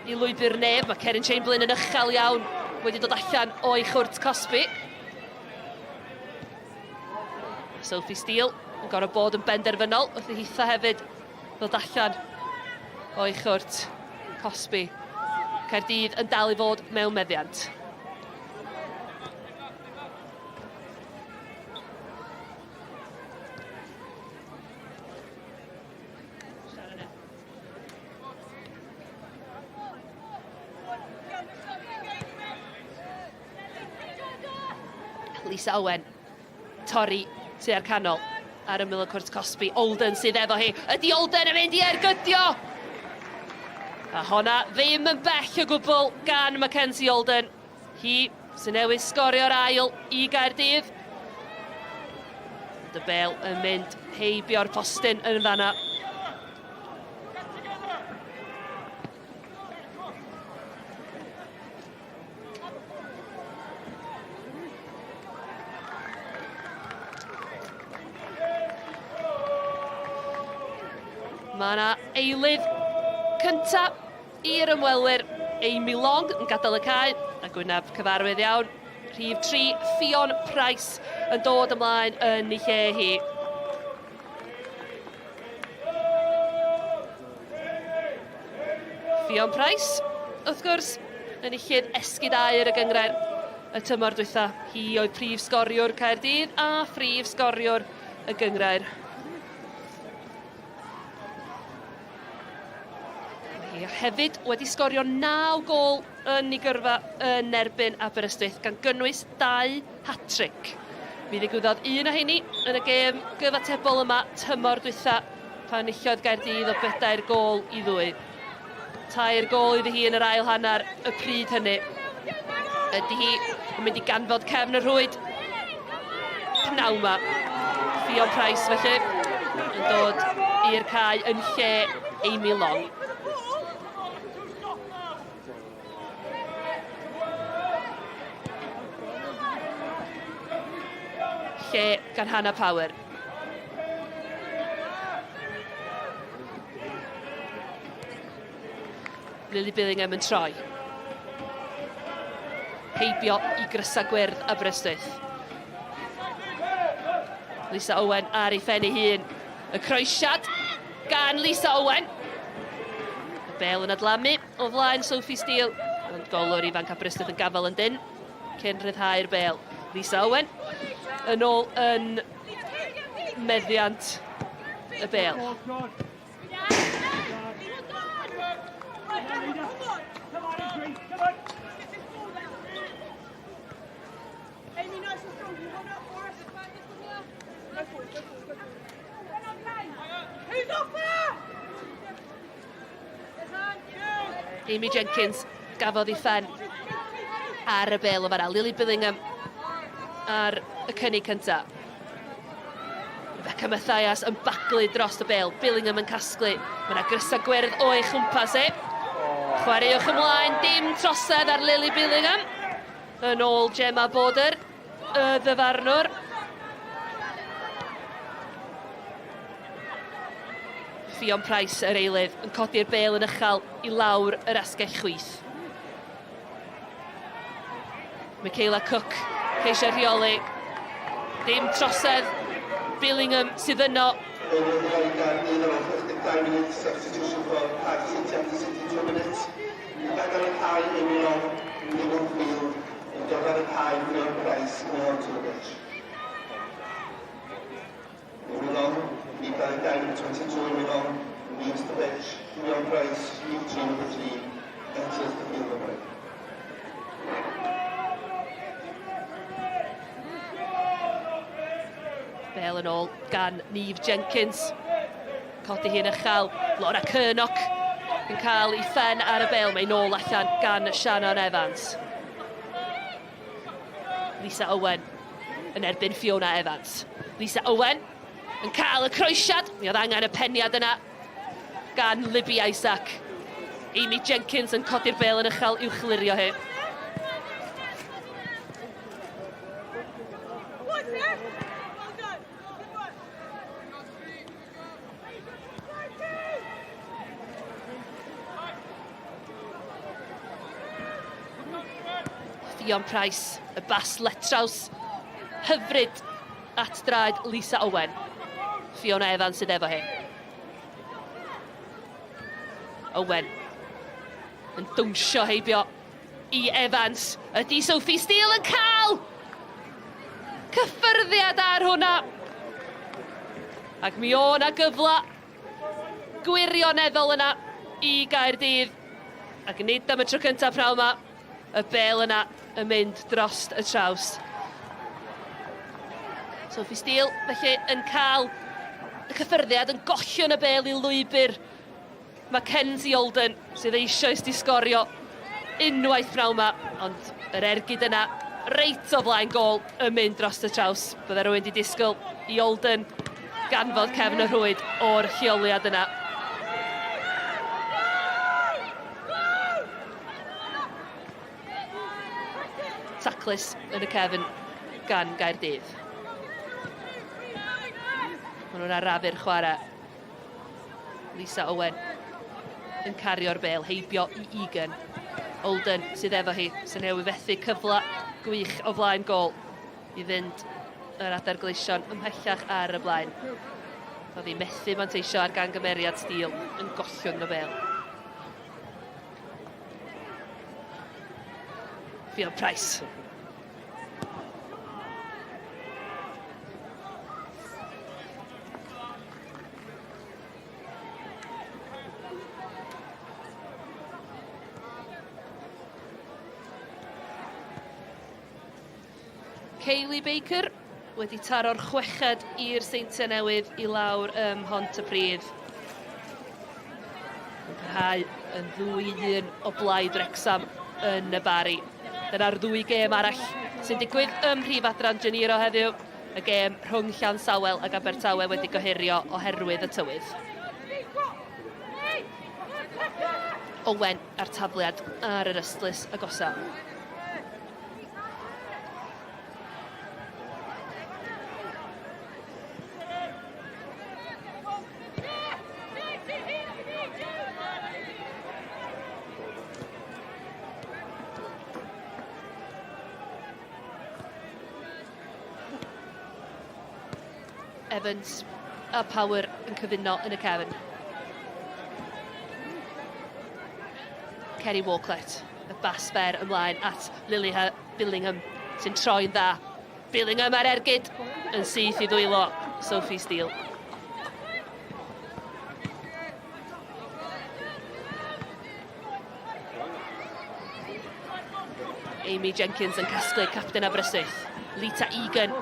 i lwybr neb. Mae Keryn Chamberlain yn ychel iawn. wedi dod allan o'i chwrt cosbi. Sophie Steele yn gorfod bod yn benderfynol wrth i hitha hefyd ddod allan o'i chwrt cosbi. Caerdydd yn dal i fod mewn meddiant. Lisa Owen, torri tua'r canol ar ymyl y cwrt cosbi. Olden sydd efo hi. Ydy Olden yn mynd i ergydio? A honna ddim yn bell o gwbl gan Mackenzie Olden. Hi sy'n newydd sgorio'r ail i Gaerdydd. Ond y bel yn mynd heibio'r postyn yn fanna. Mae yna eilydd cyntaf i'r ymwelwyr, Amy Long yn gadael y cae, a gwyneb cyfarwydd iawn, rhif 3, Ffion Price yn dod ymlaen yn ei lle hi. Ffion Price, wrth gwrs, enillydd esgid aur y gynghrair y tymor dwytha. Hi oedd prif sgoriwr Caerdydd a phrif sgoriwr y gynghrair. Mae hi hefyd wedi sgorio 9 gôl yn ei gyrfa yn erbyn Aberystwyth, gan gynnwys dau hat-trick. Mi ddigwyddodd un o heini yn y gêm gyfatebol yma tymor dwytha pan enillodd Gaerdydd o bedair gôl i ddwy. Tair gôl iddi hi yn yr ail hanner y pryd hynny. Ydy hi yn mynd i ganfod cefn y rhwyd pnawn ma. Ffion Price felly yn dod i'r cae yn lle Amy Long. Lle gan Hannah Power. Lily Billingham yn troi. Heibio i grysau gwyrdd Aberystwyth. Lisa Owen ar ei phen ei hun. Y croesiad gan Lisa Owen. Y bel yn adlamu o flaen Sophie Steele. Ond golwr ifanc Aberystwyth yn gafael yn dyn cyn rhyddhau'r bel. Lisa Owen yn ôl yn meddiant y bel. Amy Jenkins gafodd ei phen ar y bel o fanna. Lily Billingham ar y cynnig cyntaf. Rebecca Mathias yn baglu dros y bel. Billingham yn casglu. Mae yna grysau gwyrdd o'i chwmpas e. Chwaraewch ymlaen, dim trosedd ar Lily Billingham. Yn ôl Gemma Border, y ddyfarnwr. Ffion Price, yr eilydd, yn codi'r bêl yn uchel i lawr yr asgell chwith. Michaela Cook, ceisio rheoli. Dim trosedd. Billingham sydd yno. Eilydd i Gaerdydd ar ôl 62 munud, substitution for Cardiff City after 62 minutes. Yn gadael y cae, Amy Long, leaving the field, yn dod ar y cae, Ffion Price, coming onto the pitch. Amy Long, lead by number 22, Amy Long, leaves the pitch. Ffion Price, lead 3, number 3, enters the field of play. Bel yn ôl gan Neve Jenkins. Codi hi'n uchel. Laura Kernock yn cael ei phen ar y bel. Mae'n ôl allan gan Shannon Evans. Lisa Owen yn erbyn Fiona Evans. Lisa Owen yn cael y croesiad. Mi oedd angen y peniad yna gan Libby Isaac. Amy Jenkins yn codi'r bel yn uchel i'w chlirio hi. Ffion Price, y bas letraws hyfryd at draed Lisa Owen. Fiona Evans sydd efo hi. Owen yn dwnsio heibio i Evans. Ydy Sophie Steele yn cael cyffyrddiad ar hwnna? Ac mi o na gyfle gwirioneddol yna i Gaerdydd. Ac nid am y tro cyntaf pnawn yma, y bel yna yn mynd drost y traws. Sophie Steele, felly, yn cael y cyffyrddiad, yn gollion y bel i lwybr Mackenzie Olden, sydd eisoes di sgorio unwaith pnawn yma, ond yr ergyd yna reit o flaen gôl yn mynd dros y traws. Bydde rhywun di disgwyl i Olden ganfod cefn y rhwyd o'r lleoliad yna. Taclus yn y cefn gan Gaerdydd. Maen nhw'n arafu'r chwarae. Lisa Owen yn cario'r bêl heibio i Egan. Olden sydd efo hi, sy'n newydd fethu cyfle gwych o flaen gôl i fynd yr adar gleision ymhellach ar y blaen. Oedd hi methu manteisio ar gangymeriad Steele yn gollwng y bêl. Ffion Price. Kaylee Baker wedi taro'r chweched i'r Seintiau Newydd i lawr ym Mhontypridd. Yn parhau yn ddwy un o blaid Wrecsam yn y Bari. Dyna'r ddwy gêm arall sy'n digwydd ym mhrif adran Geniro heddiw. Y gêm rhwng Llansawel ag Abertawe wedi gohirio oherwydd y tywydd. Owen a'r tafliad ar yr ystlys agosa. Evans a Power yn cyfuno yn y cefn. Kerry Walklett, y bas fer ymlaen at Lily Billingham sy'n troi'n dda. Billingham ar ergyd yn syth i ddwylo Sophie Steele. Amy Jenkins yn casglu capten Aberystwyth. Lita Egan.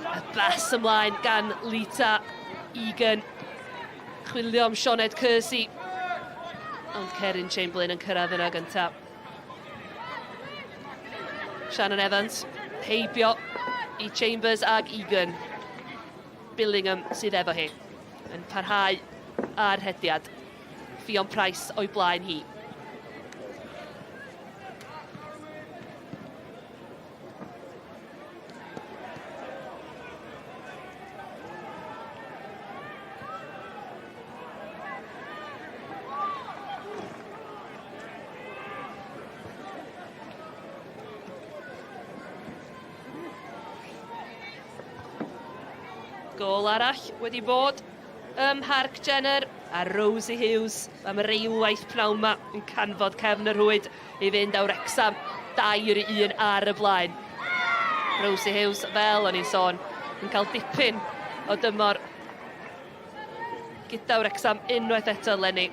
Y bas ymlaen gan Lita Egan. Chwilio am Sioned Kersey. Ond Cerin Chamberlain yn cyrraedd yna gyntaf. Shannon Evans, heibio i Chambers ag Egan. Billingham sydd efo hi. Yn parhau â'r rhediad. Ffion Price o'i blaen hi. Gôl arall wedi bod ym Mharc Jenner a Rosie Hughes am yr eilwaith pnawn 'ma yn canfod cefn y rhwyd i fynd â Wrecsam 2-1 ar y blaen. Rosie Hughes, fel o'n i'n sôn, yn cael dipyn o dymor gyda Wrecsam unwaith eto eleni.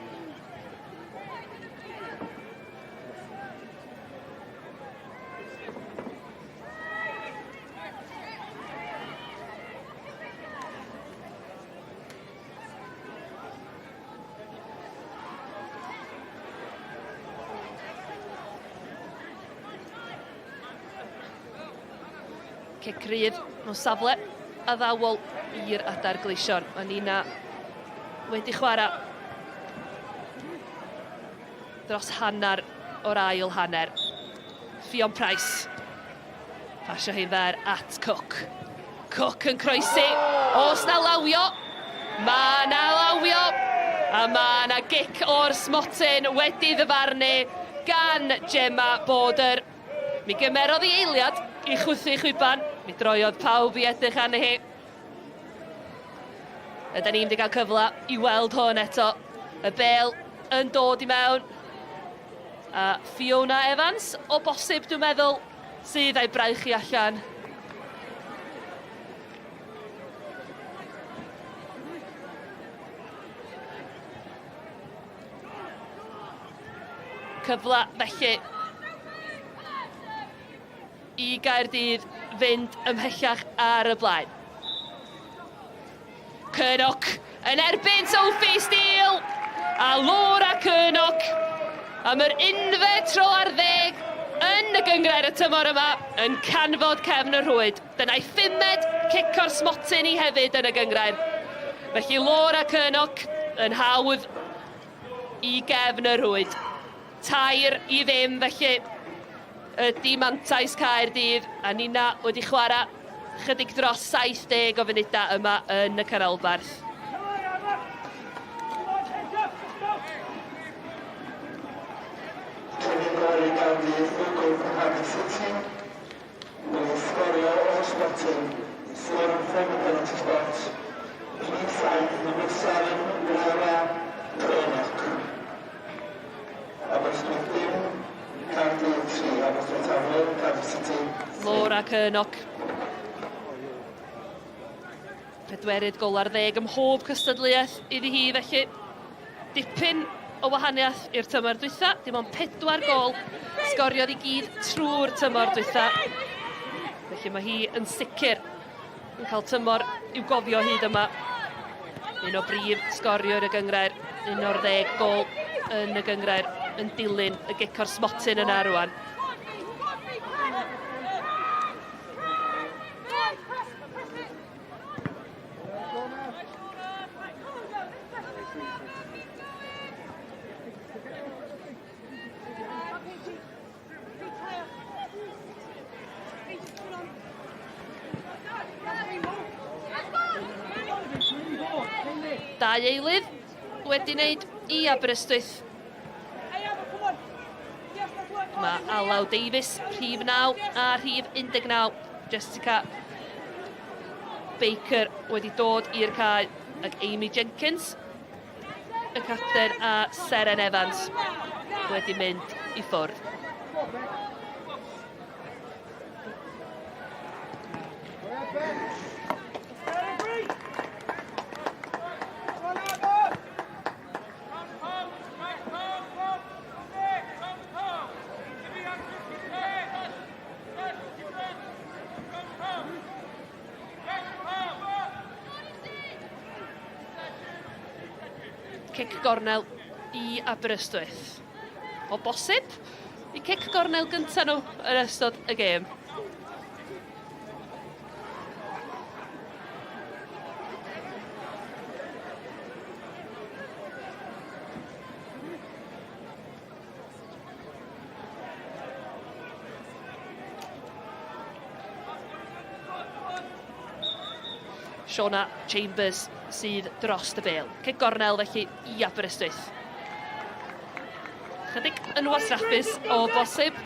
Cic rydd mewn safle addawol i'r adar gleision. Mae Nina wedi chwarae dros hanner o'r ail hanner. Ffion Price. Pasio hi'n fer at Cook. Cook yn croesi. Os na lawio. Mae na lawio. A mae na gic o'r smotyn wedi ddyfarnu gan Gemma Border. Mi gymerodd hi eiliad i chwythu chwiban. Mi droiodd pawb i edrych arni hi. Ydy ni'n wedi cael cyfle i weld hwn eto. Y bel yn dod i mewn. A Fiona Evans, o bosib dwi'n meddwl, sydd a'i braich i allan. Cyfle felly i Gaerdydd fynd ymhellach ar y blaen. Curnock yn erbyn Sophie Steele a Laura Curnock am yr unfed tro ar ddeg yn y gynghrair y tymor yma yn canfod cefn y rhwyd. Dyna'i phumed cic o'r smotyn i hefyd yn y gynghrair. Felly Laura Curnock yn hawdd i gefn y rhwyd. 3-0 felly ydy mantais Caerdydd a Nina wedi chwarae chydig dros 70 o funudau yma yn y canolbarth. Trydydd gôl i Gaerdydd, goal for Cardiff City. Mae'n sgorio o'r smotyn, scoring from the penalty spot. Rhif 7, number 7, Laura Curnock. Aberystwyth dim, Caerdydd 3, Aberystwyth Town 1, Cardiff City 3. Laura Curnock. Pedwerydd gol ar ddeg ym mhob cystadleuaeth iddi hi felly. Dipyn o wahaniaeth i'r tymor dwytha, dim ond pedwar gol sgoriodd i gyd trwy'r tymor dwytha. Felly mae hi yn sicr yn cael tymor i'w gofio hyd yma. Un o brif sgoriwr y gynghrair, un o'r ddeg gol yn y gynghrair yn dilyn y gic o'r smotyn yna rwan. Dau eilydd wedi wneud i Aberystwyth. Mae Alaw Davies, rhif 9 a rhif 19, Jessica Baker wedi dod i'r cae ac Amy Jenkins, y capten a Seren Evans wedi mynd i ffwrdd. Cic gornel i Aberystwyth. O bosib, i cic gornel gyntaf nhw yn ystod y gêm. Shauna Chambers sydd dros y bêl. Cic gornel felly i Aberystwyth. Chydig yn wastraffus o bosib.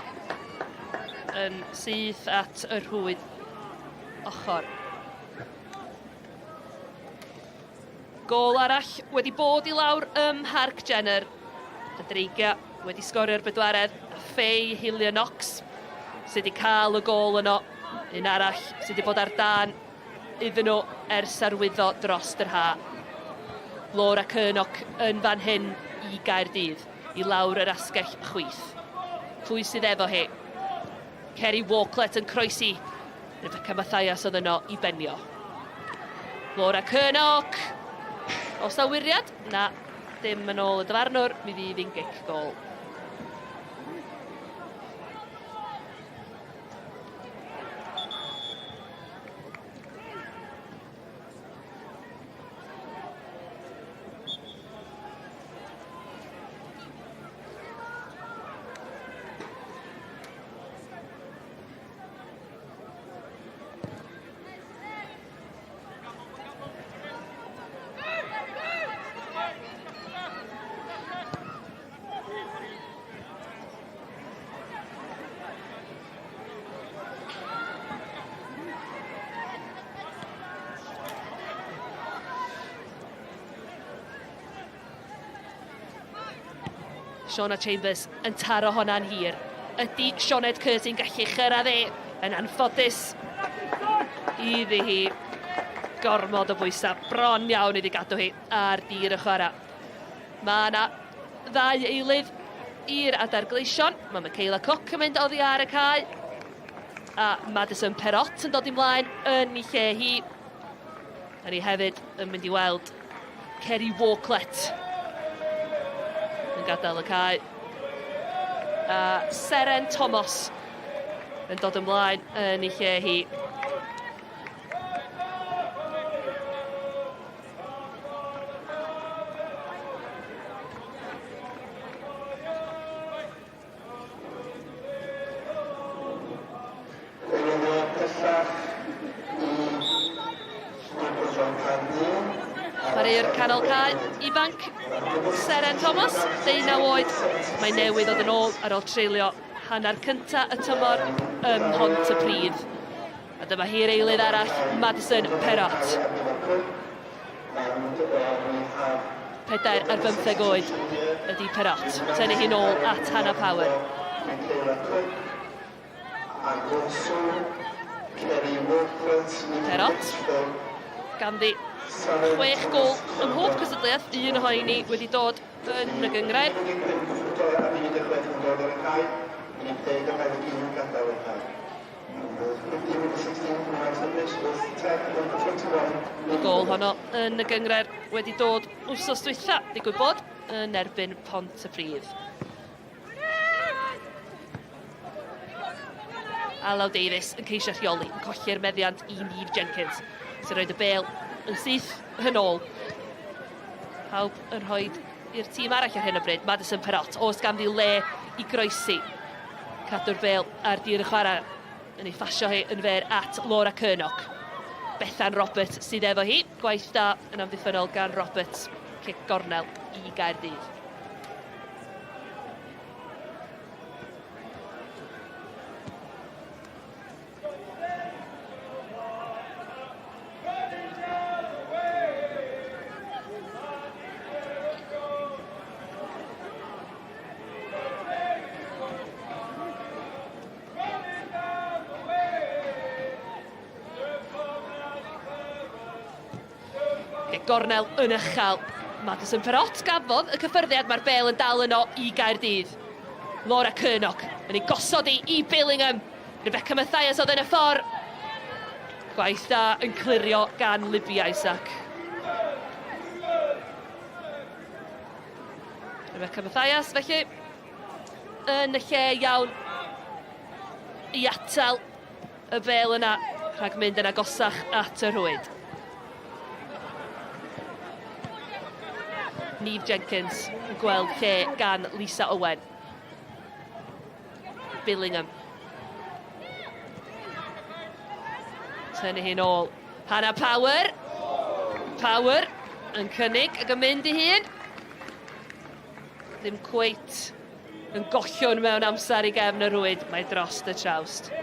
Yn syth at y rhwyd ochr. Gôl arall wedi bod i lawr ym Mharc Jenner. Y Dreigiau wedi sgorio'r bedwaredd, a Faye Hillier Knox sydd wedi cael y gôl yno. Un arall sydd wedi bod ar dân iddyn nhw ers arwyddo dros yr ha. Laura Curnock yn fan hyn i Gaerdydd, i lawr yr asgell chwith. Pwy sydd efo hi? Kerry Walklett yn croesi. Rebecca Mathias oedd yno i benio. Laura Curnock! Os na wiriad? Na, dim yn ôl y dyfarnwr, mi fydd hi'n gic gol. Shona Chambers yn taro honna'n hir. Ydy Sioned Curtin gallu chyrraedd e? Yn anffodus iddi hi gormod o bwysau, bron iawn iddi gadw hi ar dir y chwarae. Mae yna ddau eilydd i'r adar gleision. Mae Michaela Cook yn mynd oddi ar y cae. A Madison Perrott yn dod ymlaen yn ei lle hi. A ni hefyd yn mynd i weld Kerry Walklett yn gadael y cae. A Seren Thomas yn dod ymlaen yn ei lle hi. Chwaraewr canol cae ifanc, Seren Thomas, 19 oed. Mae newydd ddod yn ôl ar ôl treulio hanner cynta y tymor ym Mhontypridd. A dyma hi'r eilydd arall, Madison Perrott. 14 oed ydy Perrott. Tynnu hi'n ôl at Hannah Power. Perrott. Ganddi chwech gol ym mhob cystadleuaeth, un ohoni wedi dod yn y gynghrair. Y gol honno yn y gynghrair wedi dod wsos dwytha, digwydd bod, yn erbyn Pontypridd. Alaw Davies yn ceisio rheoli, yn colli'r meddiant i Neve Jenkins, sy'n rhoi y bêl yn syth yn ôl. Pawb yn rhoi i'r tîm arall ar hyn o bryd, Madison Perrott, oes ganddi le i groesi. Cadw'r bêl ar dir y chwarae yn ei phasio hi yn fer at Laura Curnock. Bethan Roberts sydd efo hi. Gwaith da yn amddiffynnol gan Roberts. Cic gornel i Gaerdydd. Gornel yn uchel. Madison Perrott gafodd y cyffyrddiad, mae'r bel yn dal yno i Gaerdydd. Laura Curnock yn ei gosod i i Billingham. Rebecca Mathias oedd yn y ffordd. Gwaith da yn clirio gan Libby Isaac. Rebecca Mathias, felly, yn y lle iawn i atal y bel yna rhag mynd yn agosach at y rhwyd. Neve Jenkins yn gweld lle gan Lisa Owen. Billingham. Tynnu hi'n ôl. Hannah Power. Power yn cynnig ac yn mynd i hun. Ddim cweit yn gollwng mewn amser i gefn y rhwyd. Mae dros y trawst.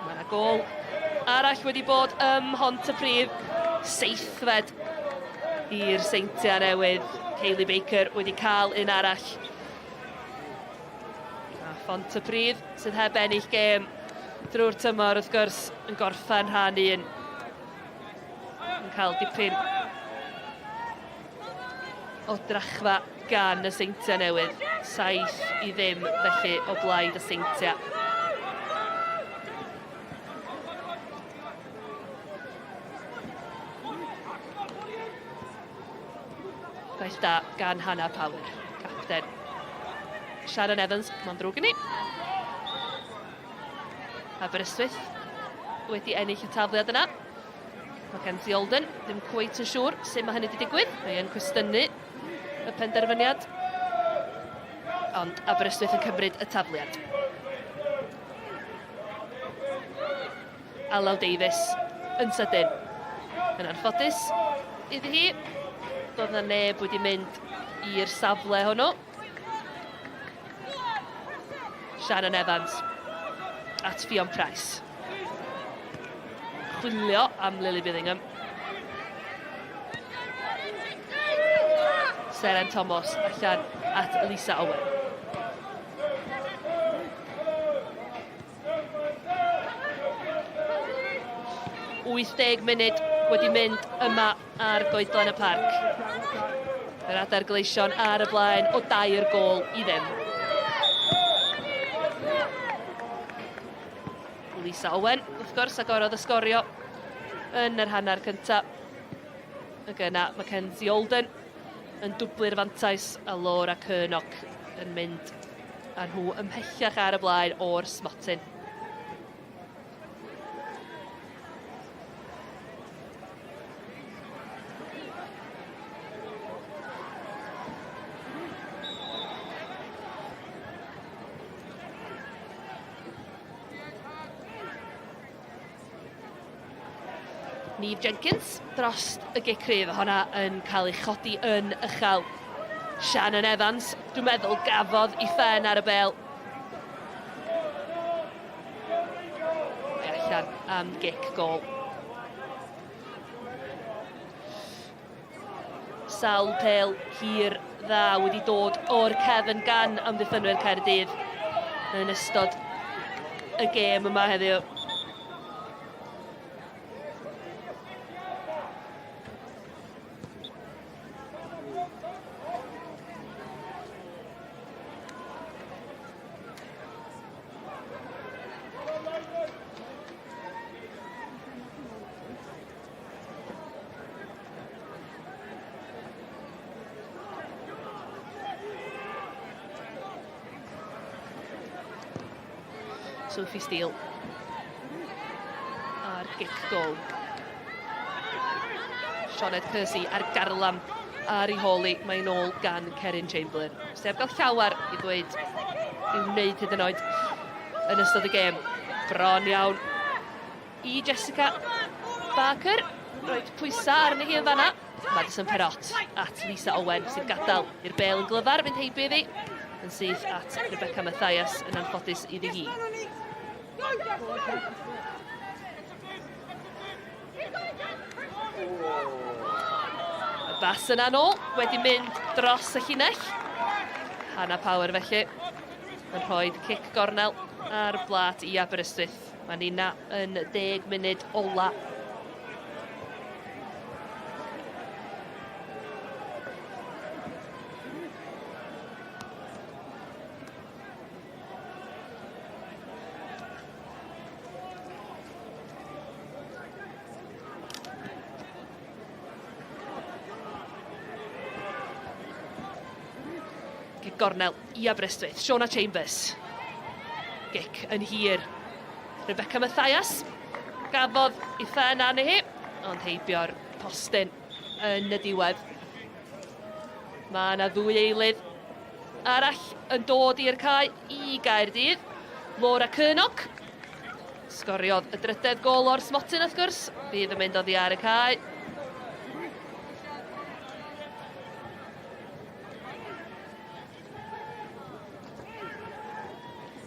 Mae yna gol arall wedi bod ym Mhontypridd. Seithfed i'r Seintiau Newydd. Kaylee Baker wedi cael un arall. A Phontypridd sydd heb ennill gêm drwy'r tymor wrth gwrs yn gorffen rhan un. Yn cael dipyn o drachfa gan y Seintiau Newydd. 7-0 felly o blaid y Seintiau. Gwaith da gan Hannah Power, capten. Sharon Evans, mae'n ddrwg i ni. Aberystwyth wedi ennill y tafliad yna. Mackenzie Olden ddim cweit yn siŵr sut mae hynny wedi digwydd. Mae e'n cwestiynu y penderfyniad. Ond Aberystwyth yn cymryd y tafliad. Alaw Davies yn sydyn. Yn anffodus iddi hi, doedd na neb wedi mynd i'r safle hwnnw. Shannon Evans. at Ffion Price. Chwilio am Lily Billingham. Seren Thomas allan at Lisa Owen. 80 munud wedi mynd yma ar Goedlan y Parc. Yr adar gleision ar y blaen o dair gôl i ddim. Lisa Owen, wrth gwrs, agorodd y sgorio yn yr hanner cyntaf. Ac yna Mackenzie Olden yn dwblu'r fantais a Laura Kernock yn mynd â nhw ymhellach ar y blaen o'r smotyn. Neve Jenkins dros y gic cryf, honna yn cael ei chodi yn uchel. Shannon Evans, dwi'n meddwl, gafodd i ffen ar y bel. Mae allan am gic gol. Sawl pêl hir dda wedi dod o'r cefn gan amddiffynwyr Caerdydd yn ystod y gêm yma heddiw. Sophie Steele a'r gic gol. Sioned Kersey ar garlam ar ei hôl i. Mae'n ôl gan Cerin Chamberlain. Sef gael llawer i ddweud i'w wneud hyd yn oed yn ystod y gêm. Bron iawn i Jessica Barker. Roed pwysau arni hi yn fanna. Madison Perrott at Lisa Owen sy'n gadael i'r bel yn glyfar fynd heibio iddi. Yn syth at Rebecca Mathias yn anffodus iddi hi. Y bas yna nôl wedi mynd dros y llinell. Hannah Power felly yn rhoi cic gornel ar blat i Aberystwyth. Mae Nina yn 10 munud ola. Gic gornel i Aberystwyth. Shona Chambers. Gic yn hir. Rebecca Mathias gafodd ei phen arni hi, ond heibio'r postyn yn y diwedd. Mae yna ddwy eilydd arall yn dod i'r cae i Gaerdydd. Laura Kernock sgoriodd y drydedd gol o'r smotyn wrth gwrs, fydd yn mynd oddi ar y cae.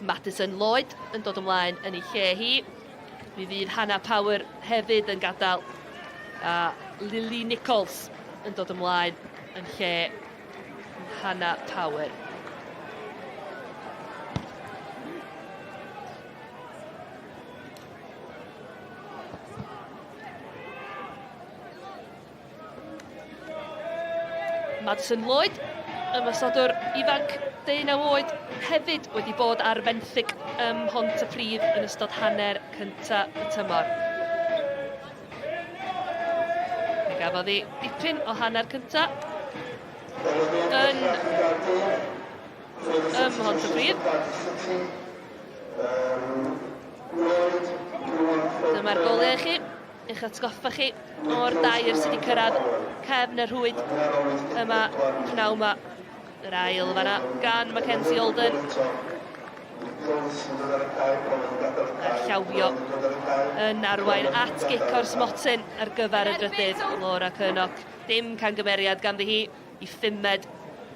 Madison Lloyd yn dod ymlaen yn ei lle hi. Mi fydd Hannah Power hefyd yn gadael a Lily Nichols yn dod ymlaen yn lle Hannah Power. Madison Lloyd, ymosodwr ifanc 19 oed, hefyd wedi bod ar fenthyg ym Mhontypridd yn ystod hanner cyntaf y tymor. Fe gafodd hi dipyn o hanner cyntaf yn ym Mhontypridd. Dyma'r goliau i chi. Eich atgoffa chi o'r dair sydd wedi cyrraedd cefn y rhwyd yma pnawn yma. Yr ail fanna gan Mackenzie Olden. A'r llawio yn arwain at gic o'r smotyn ar gyfer y drydydd Laura Kernock. Dim cangymeriad ganddi hi i phumed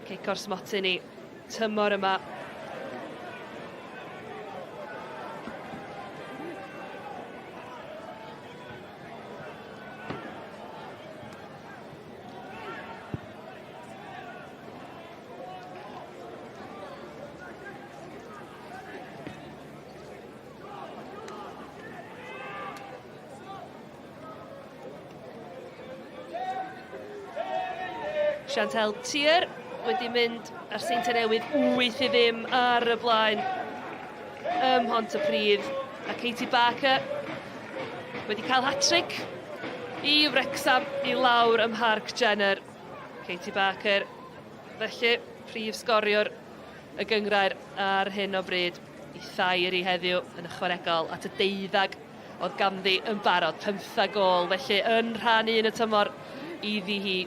cic o'r smotyn i tymor yma. Chantel Tier wedi mynd ar Seintiau Newydd 8 i ddim ar y blaen ym Mhontypridd. A Katie Barker wedi cael hat-trick i Wrecsam i lawr ym Mharc Jenner. Katie Barker, felly, prif sgoriwr y gynghrair ar hyn o bryd i thair i heddiw yn ychwanegol at y deuddag oedd ganddi yn barod, pymthag gôl, felly yn rhan un y tymor iddi hi.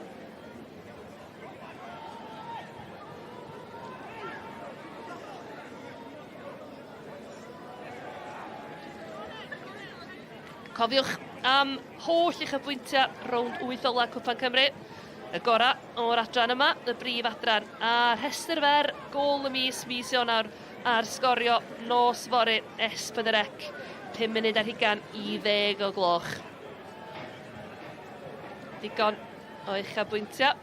Cofiwch am holl uchafbwyntiau rownd 8 ola Cwpan Cymru. Y gorau o'r adran yma, y brif adran, a rhestr fer gôl y mis, mis Ionawr, a'r sgorio nos fory, S4C, 5 munud ar hugan i ddeg o gloch. Digon o uchafbwyntiau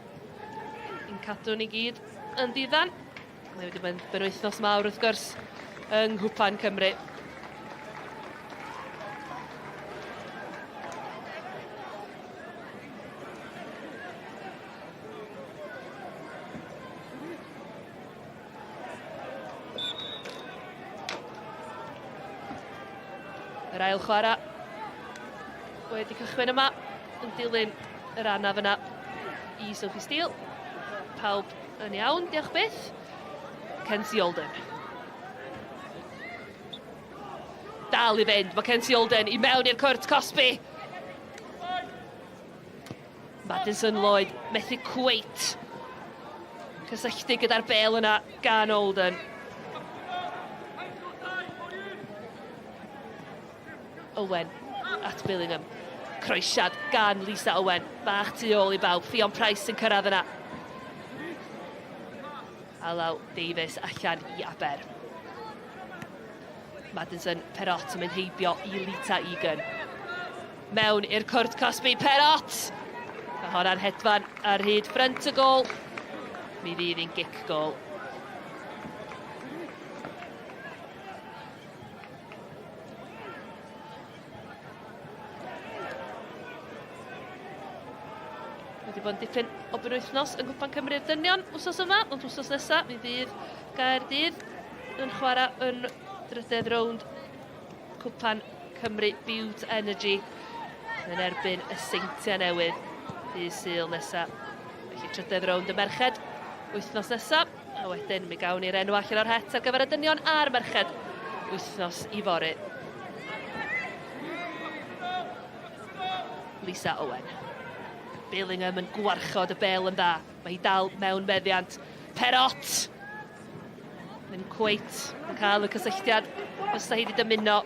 i'n cadw ni gyd yn ddiddan. Mae wedi bod yn benwythnos mawr wrth gwrs yng Nghwpan Cymru. Yr ail chwarae wedi cychwyn yma yn dilyn yr anaf yna i Sophie Steele. Pawb yn iawn, diolch byth. Kenzie Olden. Dal i fynd, mae Kenzie Olden i mewn i'r cwrt cosbi. Madison Lloyd methu cweit cysylltu gyda'r bel yna gan Olden. Owen at Billingham. Croesiad gan Lisa Owen. Bach tu ôl i bawb. Ffion Price yn cyrraedd yna. Alaw Davies allan i Aber. Madison Perrott yn mynd heibio i Lita Egan. Mewn i'r cwrt cosbi, Perrott! Mae honna'n hedfan ar hyd ffrynt y gôl. Mi fydd hi'n gic gôl. Wedi bod yn dipyn o benwythnos yng Nghwpan Cymru'r Dynion wsos yma, ond wsos nesaf mi fydd Gaerdydd yn chwarae yn drydedd rownd Cwpan Cymru Bute Energy yn erbyn y Seintiau Newydd dydd Sul nesaf. Felly trydedd rownd y merched wythnos nesaf. A wedyn mi gawn ni'r enw allan o'r het ar gyfer y dynion a'r merched wythnos i fory. Lisa Owen. Billingham yn gwarchod y bel yn dda. Mae hi dal mewn meddiant. Perot! Ddim cweit yn cael y cysylltiad fysa hi wedi dymuno.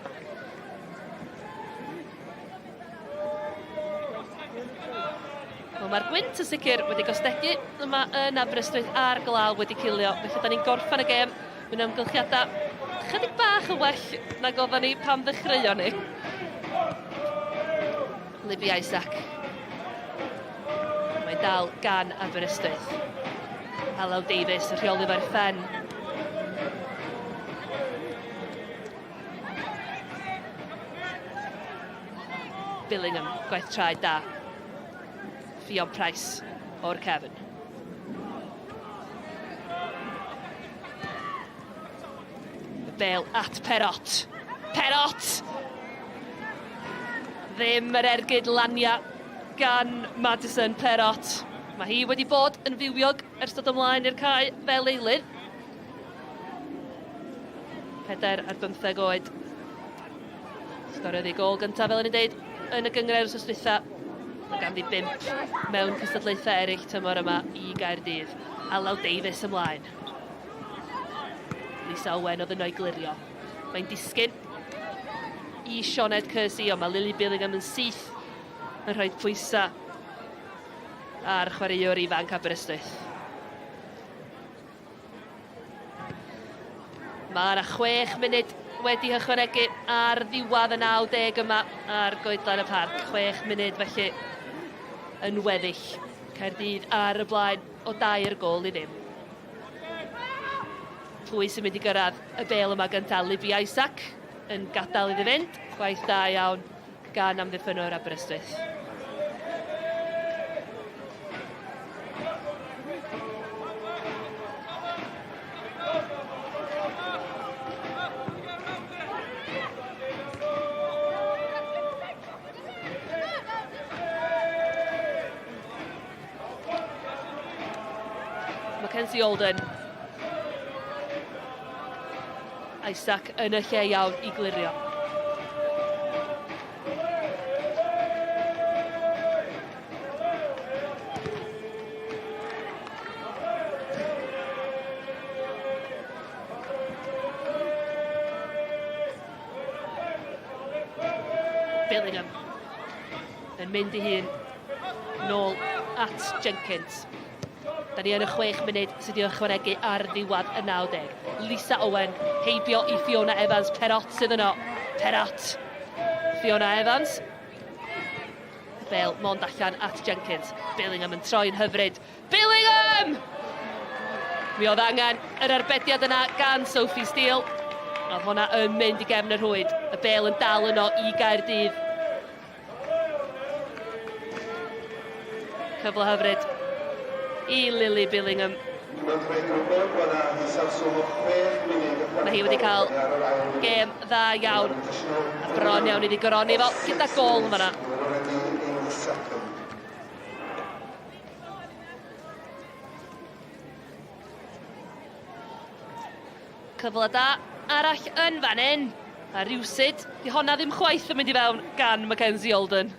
Wel, mae'r gwynt yn sicr wedi gostegu yma yn Aberystwyth a'r glaw wedi cilio. Felly, da ni'n gorffen y gêm mewn amgylchiadau chydig bach yn well nag oedden ni pan ddechreuon ni. Libby Isaac. Mae'n dal gan Aberystwyth. Alaw Davies yn rheoli fo'r ffen. Billingham, gwaith traed da. Ffion Price o'r cefn. Y bel at Perot. Perot! Ddim yr ergyd lania gan Madison Perot. Mae hi wedi bod yn fywiog ers dod ymlaen i'r cae fel eilydd. 4 ar 15 oed. Sgoriodd ei gôl gyntaf, fel o'n i'n deud, yn y gynghrair wrth dwytha. Mae ganddi bump mewn cystadlaethau eraill tymor yma i Gaerdydd. Alaw Davies ymlaen. Lisa Owen oedd yno i glirio. Mae'n disgyn i Sioned Kersey, ond mae Lily Billingham yn syth yn rhoi pwysau ar chwaraewr ifanc Aberystwyth. Mae yna 6 munud wedi hychwanegu ar ddiwedd y 90 yma ar goedlan y parc. 6 munud felly yn weddill. Caerdydd ar y blaen o dair gôl i ddim. Pwy sy'n mynd i gyrraedd y bêl yma gyntaf? Libby Isaac yn gadael iddi fynd. Gwaith da iawn gan amddiffynnwr Aberystwyth. Mackenzie Alden. Isaac yn y lle iawn i glirio. Billingham yn mynd i hun nôl at Jenkins. Da ni yn y chwech munud sydd wedi ychwanegu ar ddiwedd y 90. Lisa Owen heibio i Fiona Evans. Perot sydd yno. Perot. Fiona Evans. Bale mond allan at Jenkins. Billingham yn troi'n hyfryd. Billingham! Mi oedd angen yr arbediad yna gan Sophie Steele. Oedd hwnna yn mynd i gefn y rhwyd. Y bel yn dal yno i Gaerdydd. Cyfle hyfryd i Lily Billingham. Mae hi wedi cael gêm dda iawn a bron iawn iddi goroni fo gyda gol yn fanna. Cyfle da arall yn fan hyn. A rhywsut, di honna ddim chwaith yn mynd i fewn gan Mackenzie Alden.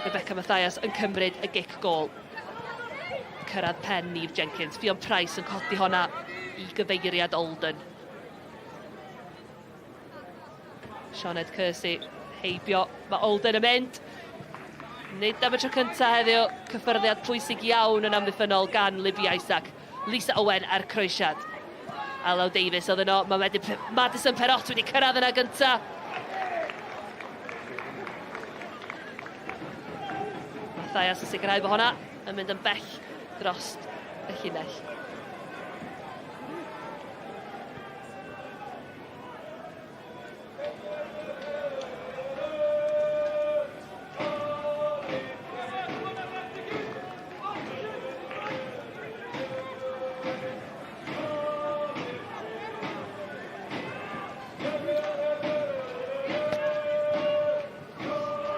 Rebecca Mathias yn cymryd y gic gol. Cyrraedd pen Neve Jenkins. Ffion Price yn codi honna i gyfeiriad Alden. Sioned Kersey heibio. Mae Alden yn mynd. Nid am y tro cyntaf heddiw. Cyffyrddiad pwysig iawn yn amddiffynnol gan Libby Isaac. Lisa Owen ar croesiad. Alaw Davies oedd yno. Mae Madison Perrott wedi cyrraedd yna gyntaf. Mathias yn sicrhau bod hwnna yn mynd yn bell dros y llinell.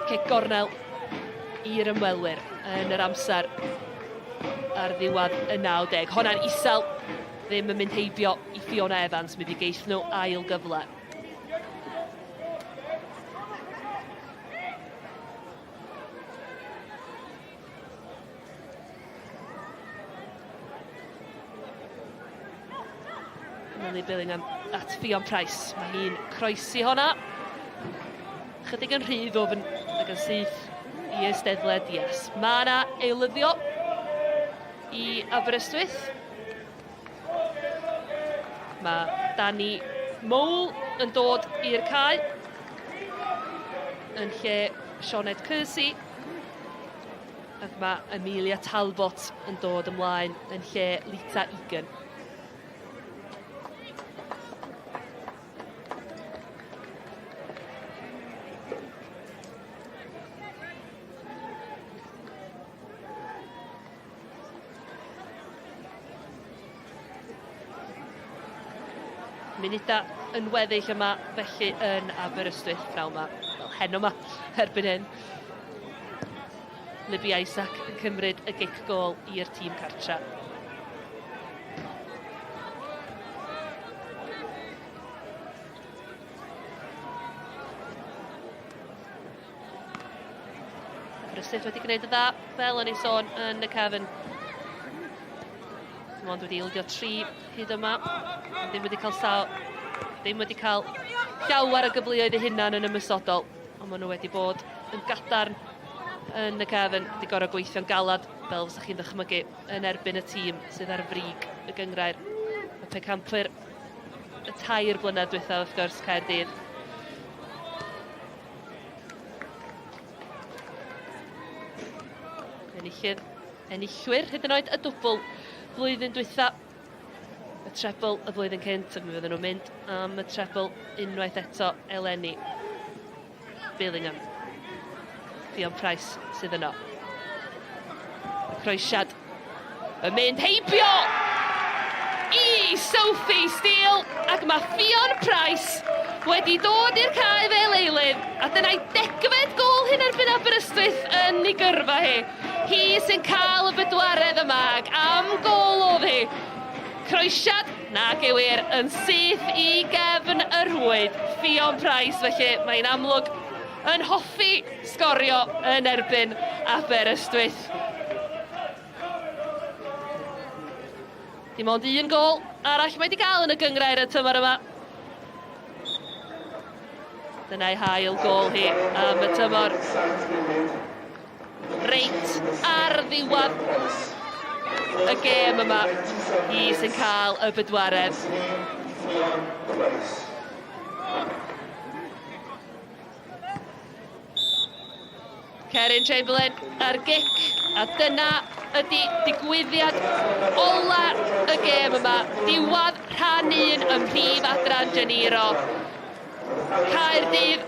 Cic gornel i'r ymwelwyr yn yr amser ar ddiwedd y 90. Honna'n isel, ddim yn mynd heibio i Fiona Evans, mi geith nhw ail gyfle. Lily Billingham at Ffion Price. Mae hi'n croesi honna. Chydig yn rhy ddwfn ac yn syth i eisteddle Dias. Mae yna eilyddio i Aberystwyth. Mae Danny Mole yn dod i'r cae yn lle Sioned Kersey. Ac mae Amelia Talbot yn dod ymlaen yn lle Lita Egan. Munudau yn weddill yma felly yn Aberystwyth pnawn yma, wel heno yma erbyn hyn. Libby Isaac yn cymryd y gic gôl i'r tîm cartra. Aberystwyth wedi gwneud y dda, fel o'n i'n sôn, yn y cefn. Dim ond wedi ildio tri hyd yma. Ddim wedi cael sawl, ddim wedi cael llawer o gyfleoedd eu hunan yn ymysodol, ond maen nhw wedi bod yn gadarn yn y cefn, wedi gorfod gweithio'n galad, fel fysa chi'n ddychmygu, yn erbyn y tîm sydd ar frig y gynghrair. Y pencampwyr y tair blynedd diwethaf, wrth gwrs, Caerdydd. Enillydd, enillwyr hyd yn oed y dwbl flwyddyn dwytha. Y trebl y flwyddyn cynt, ac mi fydden nhw'n mynd am y trebl unwaith eto eleni. Billingham. Dion Price sydd yno. Y croesiad yn mynd heibio i Sophie Steele ac mae Ffion Price wedi dod i'r cae fel eilydd a dyna'i degfed gôl hyn erbyn Aberystwyth. Aberystwyth yn ei gyrfa hi. Hi sy'n cael y bedwaredd yma ac am gôl oedd hi. Croesiad, nag yw wir, yn syth i gefn y rhwyd. Ffion Price felly, mae'n amlwg yn hoffi sgorio yn erbyn Aberystwyth. Dim ond un gôl arall mae wedi gael yn y gynghrair y tymor yma. Dyna'i hail gôl hi am y tymor. Reit ar ddiwedd y gêm yma, hi sy'n cael y bedwaredd. Cerin Chamberlain ar gic, a dyna ydy digwyddiad ola y gêm yma. Diwedd rhan un ym mhrif adran Geniro. Caerdydd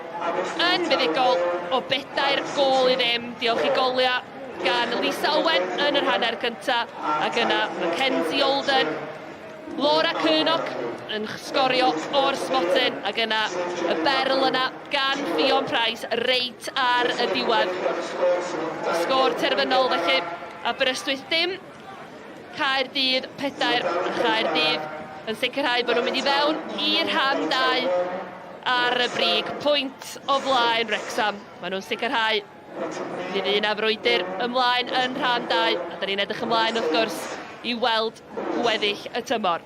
yn fuddugol o bedair gôl i ddim, diolch i goliau gan Lisa Owen yn yr hanner cyntaf, ac yna Mackenzie Olden, Laura Curnock yn sgorio o'r smotyn, ac yna y berl yna gan Ffion Price reit ar y diwedd. Sgôr terfynol felly, Aberystwyth dim, Caerdydd 4, a Chaerdydd yn sicrhau bod nhw'n mynd i fewn i rhan 2 ar y brig, pwynt o flaen Wrecsam. Maen nhw'n sicrhau Mi fydd 'na frwydr ymlaen yn rhan 2, a 'da ni'n edrych ymlaen wrth gwrs i weld gweddill y tymor.